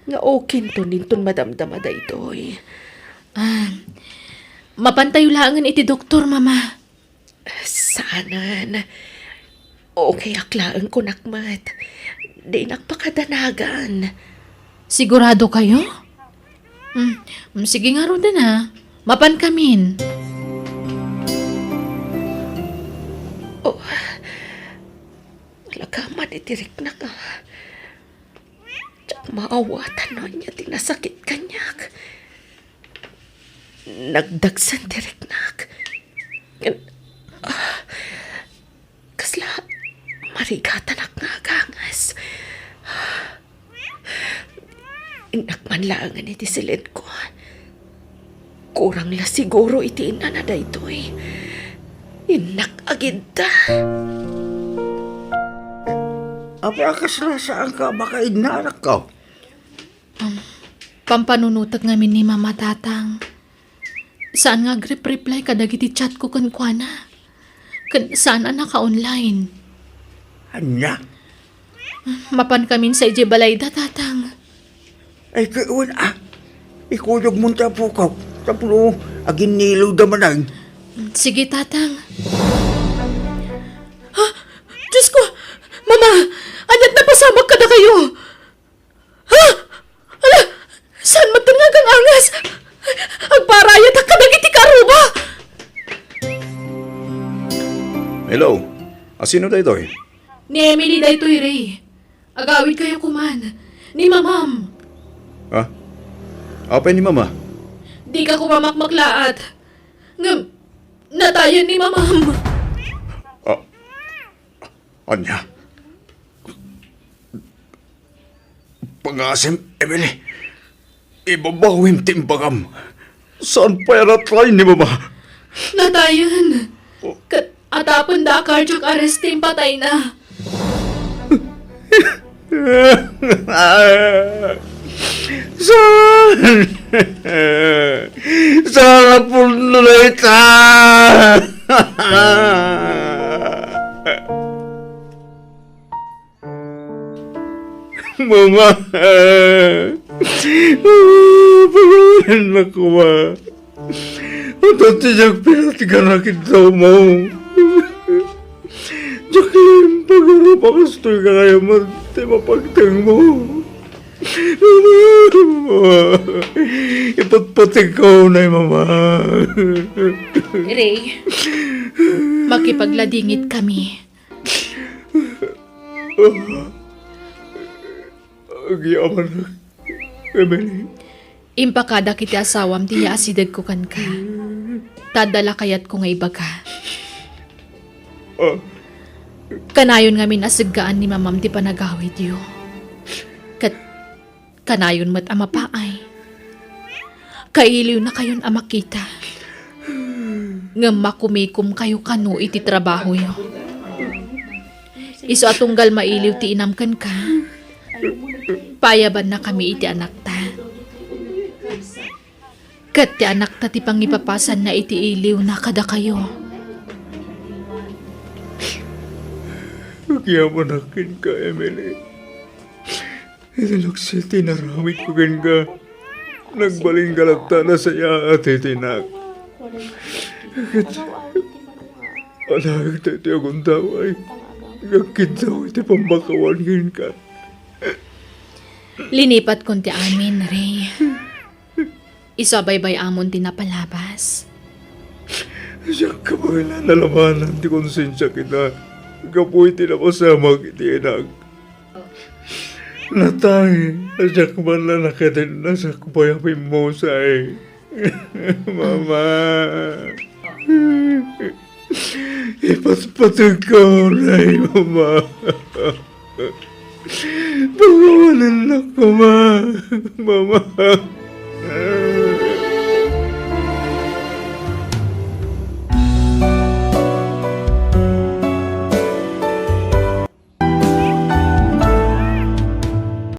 nga okinton inton madamdama daytoy. Ah, mapantayo laengen iti doktor, Mama. Saanen. Okay ak laeng kunak met. Dinak pakadanagan. Sigurado kayo? Hmm, sige ngaruden a. Mapankamin. Oh, talaga madi ti riknak a. Diak maawatan no ania ti nasakit kaniak. Nagdagsen ti riknak. Ah, kasla marigatanak nga aganges. Innak man laengen iti silenko. Kurang la siguro iti innana daytoy. Innak agidda. Apay a kasla saanka a makainna, anakko? Um, pampanunotek ngamin ni Mama, Tatang. Saan nga agrep-reply kadagiti chatko kenkuana. Ken saan a naka-online. Ania? Mapankamin sa idiay balayda, Tatang. Ay, kawan, ah. Ikuyogmon ti apokak tapno aginnilewda manen. Sige, Tatang. Ha? Diyos ko! Mama! Ania't napasamak kadakayo? Ha? Ala! Saan met nga agang-angas? Agparayatak kadagiti karuba! Hello? Asino daytoy? Ni Emily daytoy, Ray. Agawidkayo koman. Ni Mamam. Ha? Apay ni Mama? Dika koma makmaklaat. Ngem, natayen ni Mamam. Ah, ania? Pangasim, Emily. Ibabawim ti imbagam. Saan pay a natay ni Mama? Natayen. Oh. Ket atapenda a cardiac arrest ti impatayna. Saan? Saan a pudno dayta? Mama! Pagawanan na ko, Ma. Ito ti diak pinatgan a kidawmo. Diak laeng pagarup a kastoy nga kayat met ti mapagtengmo. Mama! Ipatpategko unay, Mama. Ray, makipagladingit kami. Agyamanak, Emily. Impakadak iti asawam ti yaasidegko kenka. Ta adda la kayatko nga ibaga. Ah. Kanayon ngamin a seggaan ni mamam ti panagawidyo. Ket kanayon met a mapaay. Kailiwnakayon a makita. Ngem makumikomkayo kano iti trabahoyo. Isu a tunggal mailiw ti inam kenka, paayabannakami iti anakta. Ket ti anakta ti pangipapasanna iti iliwna kadakayo. Agyamanak kenka, Emily. Iti naksi ti inaramidko kenka, nagbalin ka latta a nasayaat iti inak. Ket alaek daytoy a gundaway, nga agkiddaw iti pammakawan kenka. Linipatkon ti amin, Ray. Isu a baybay-amon ti napalabas. Diak kabaelan a labanan ti konsensiak ita gapu iti napasamak iti inak. Natay, diak man la nakadin a sakbay a pimmusay. Mama. Ipatpategka unay, Mama. Pakawanennak koma, Mama.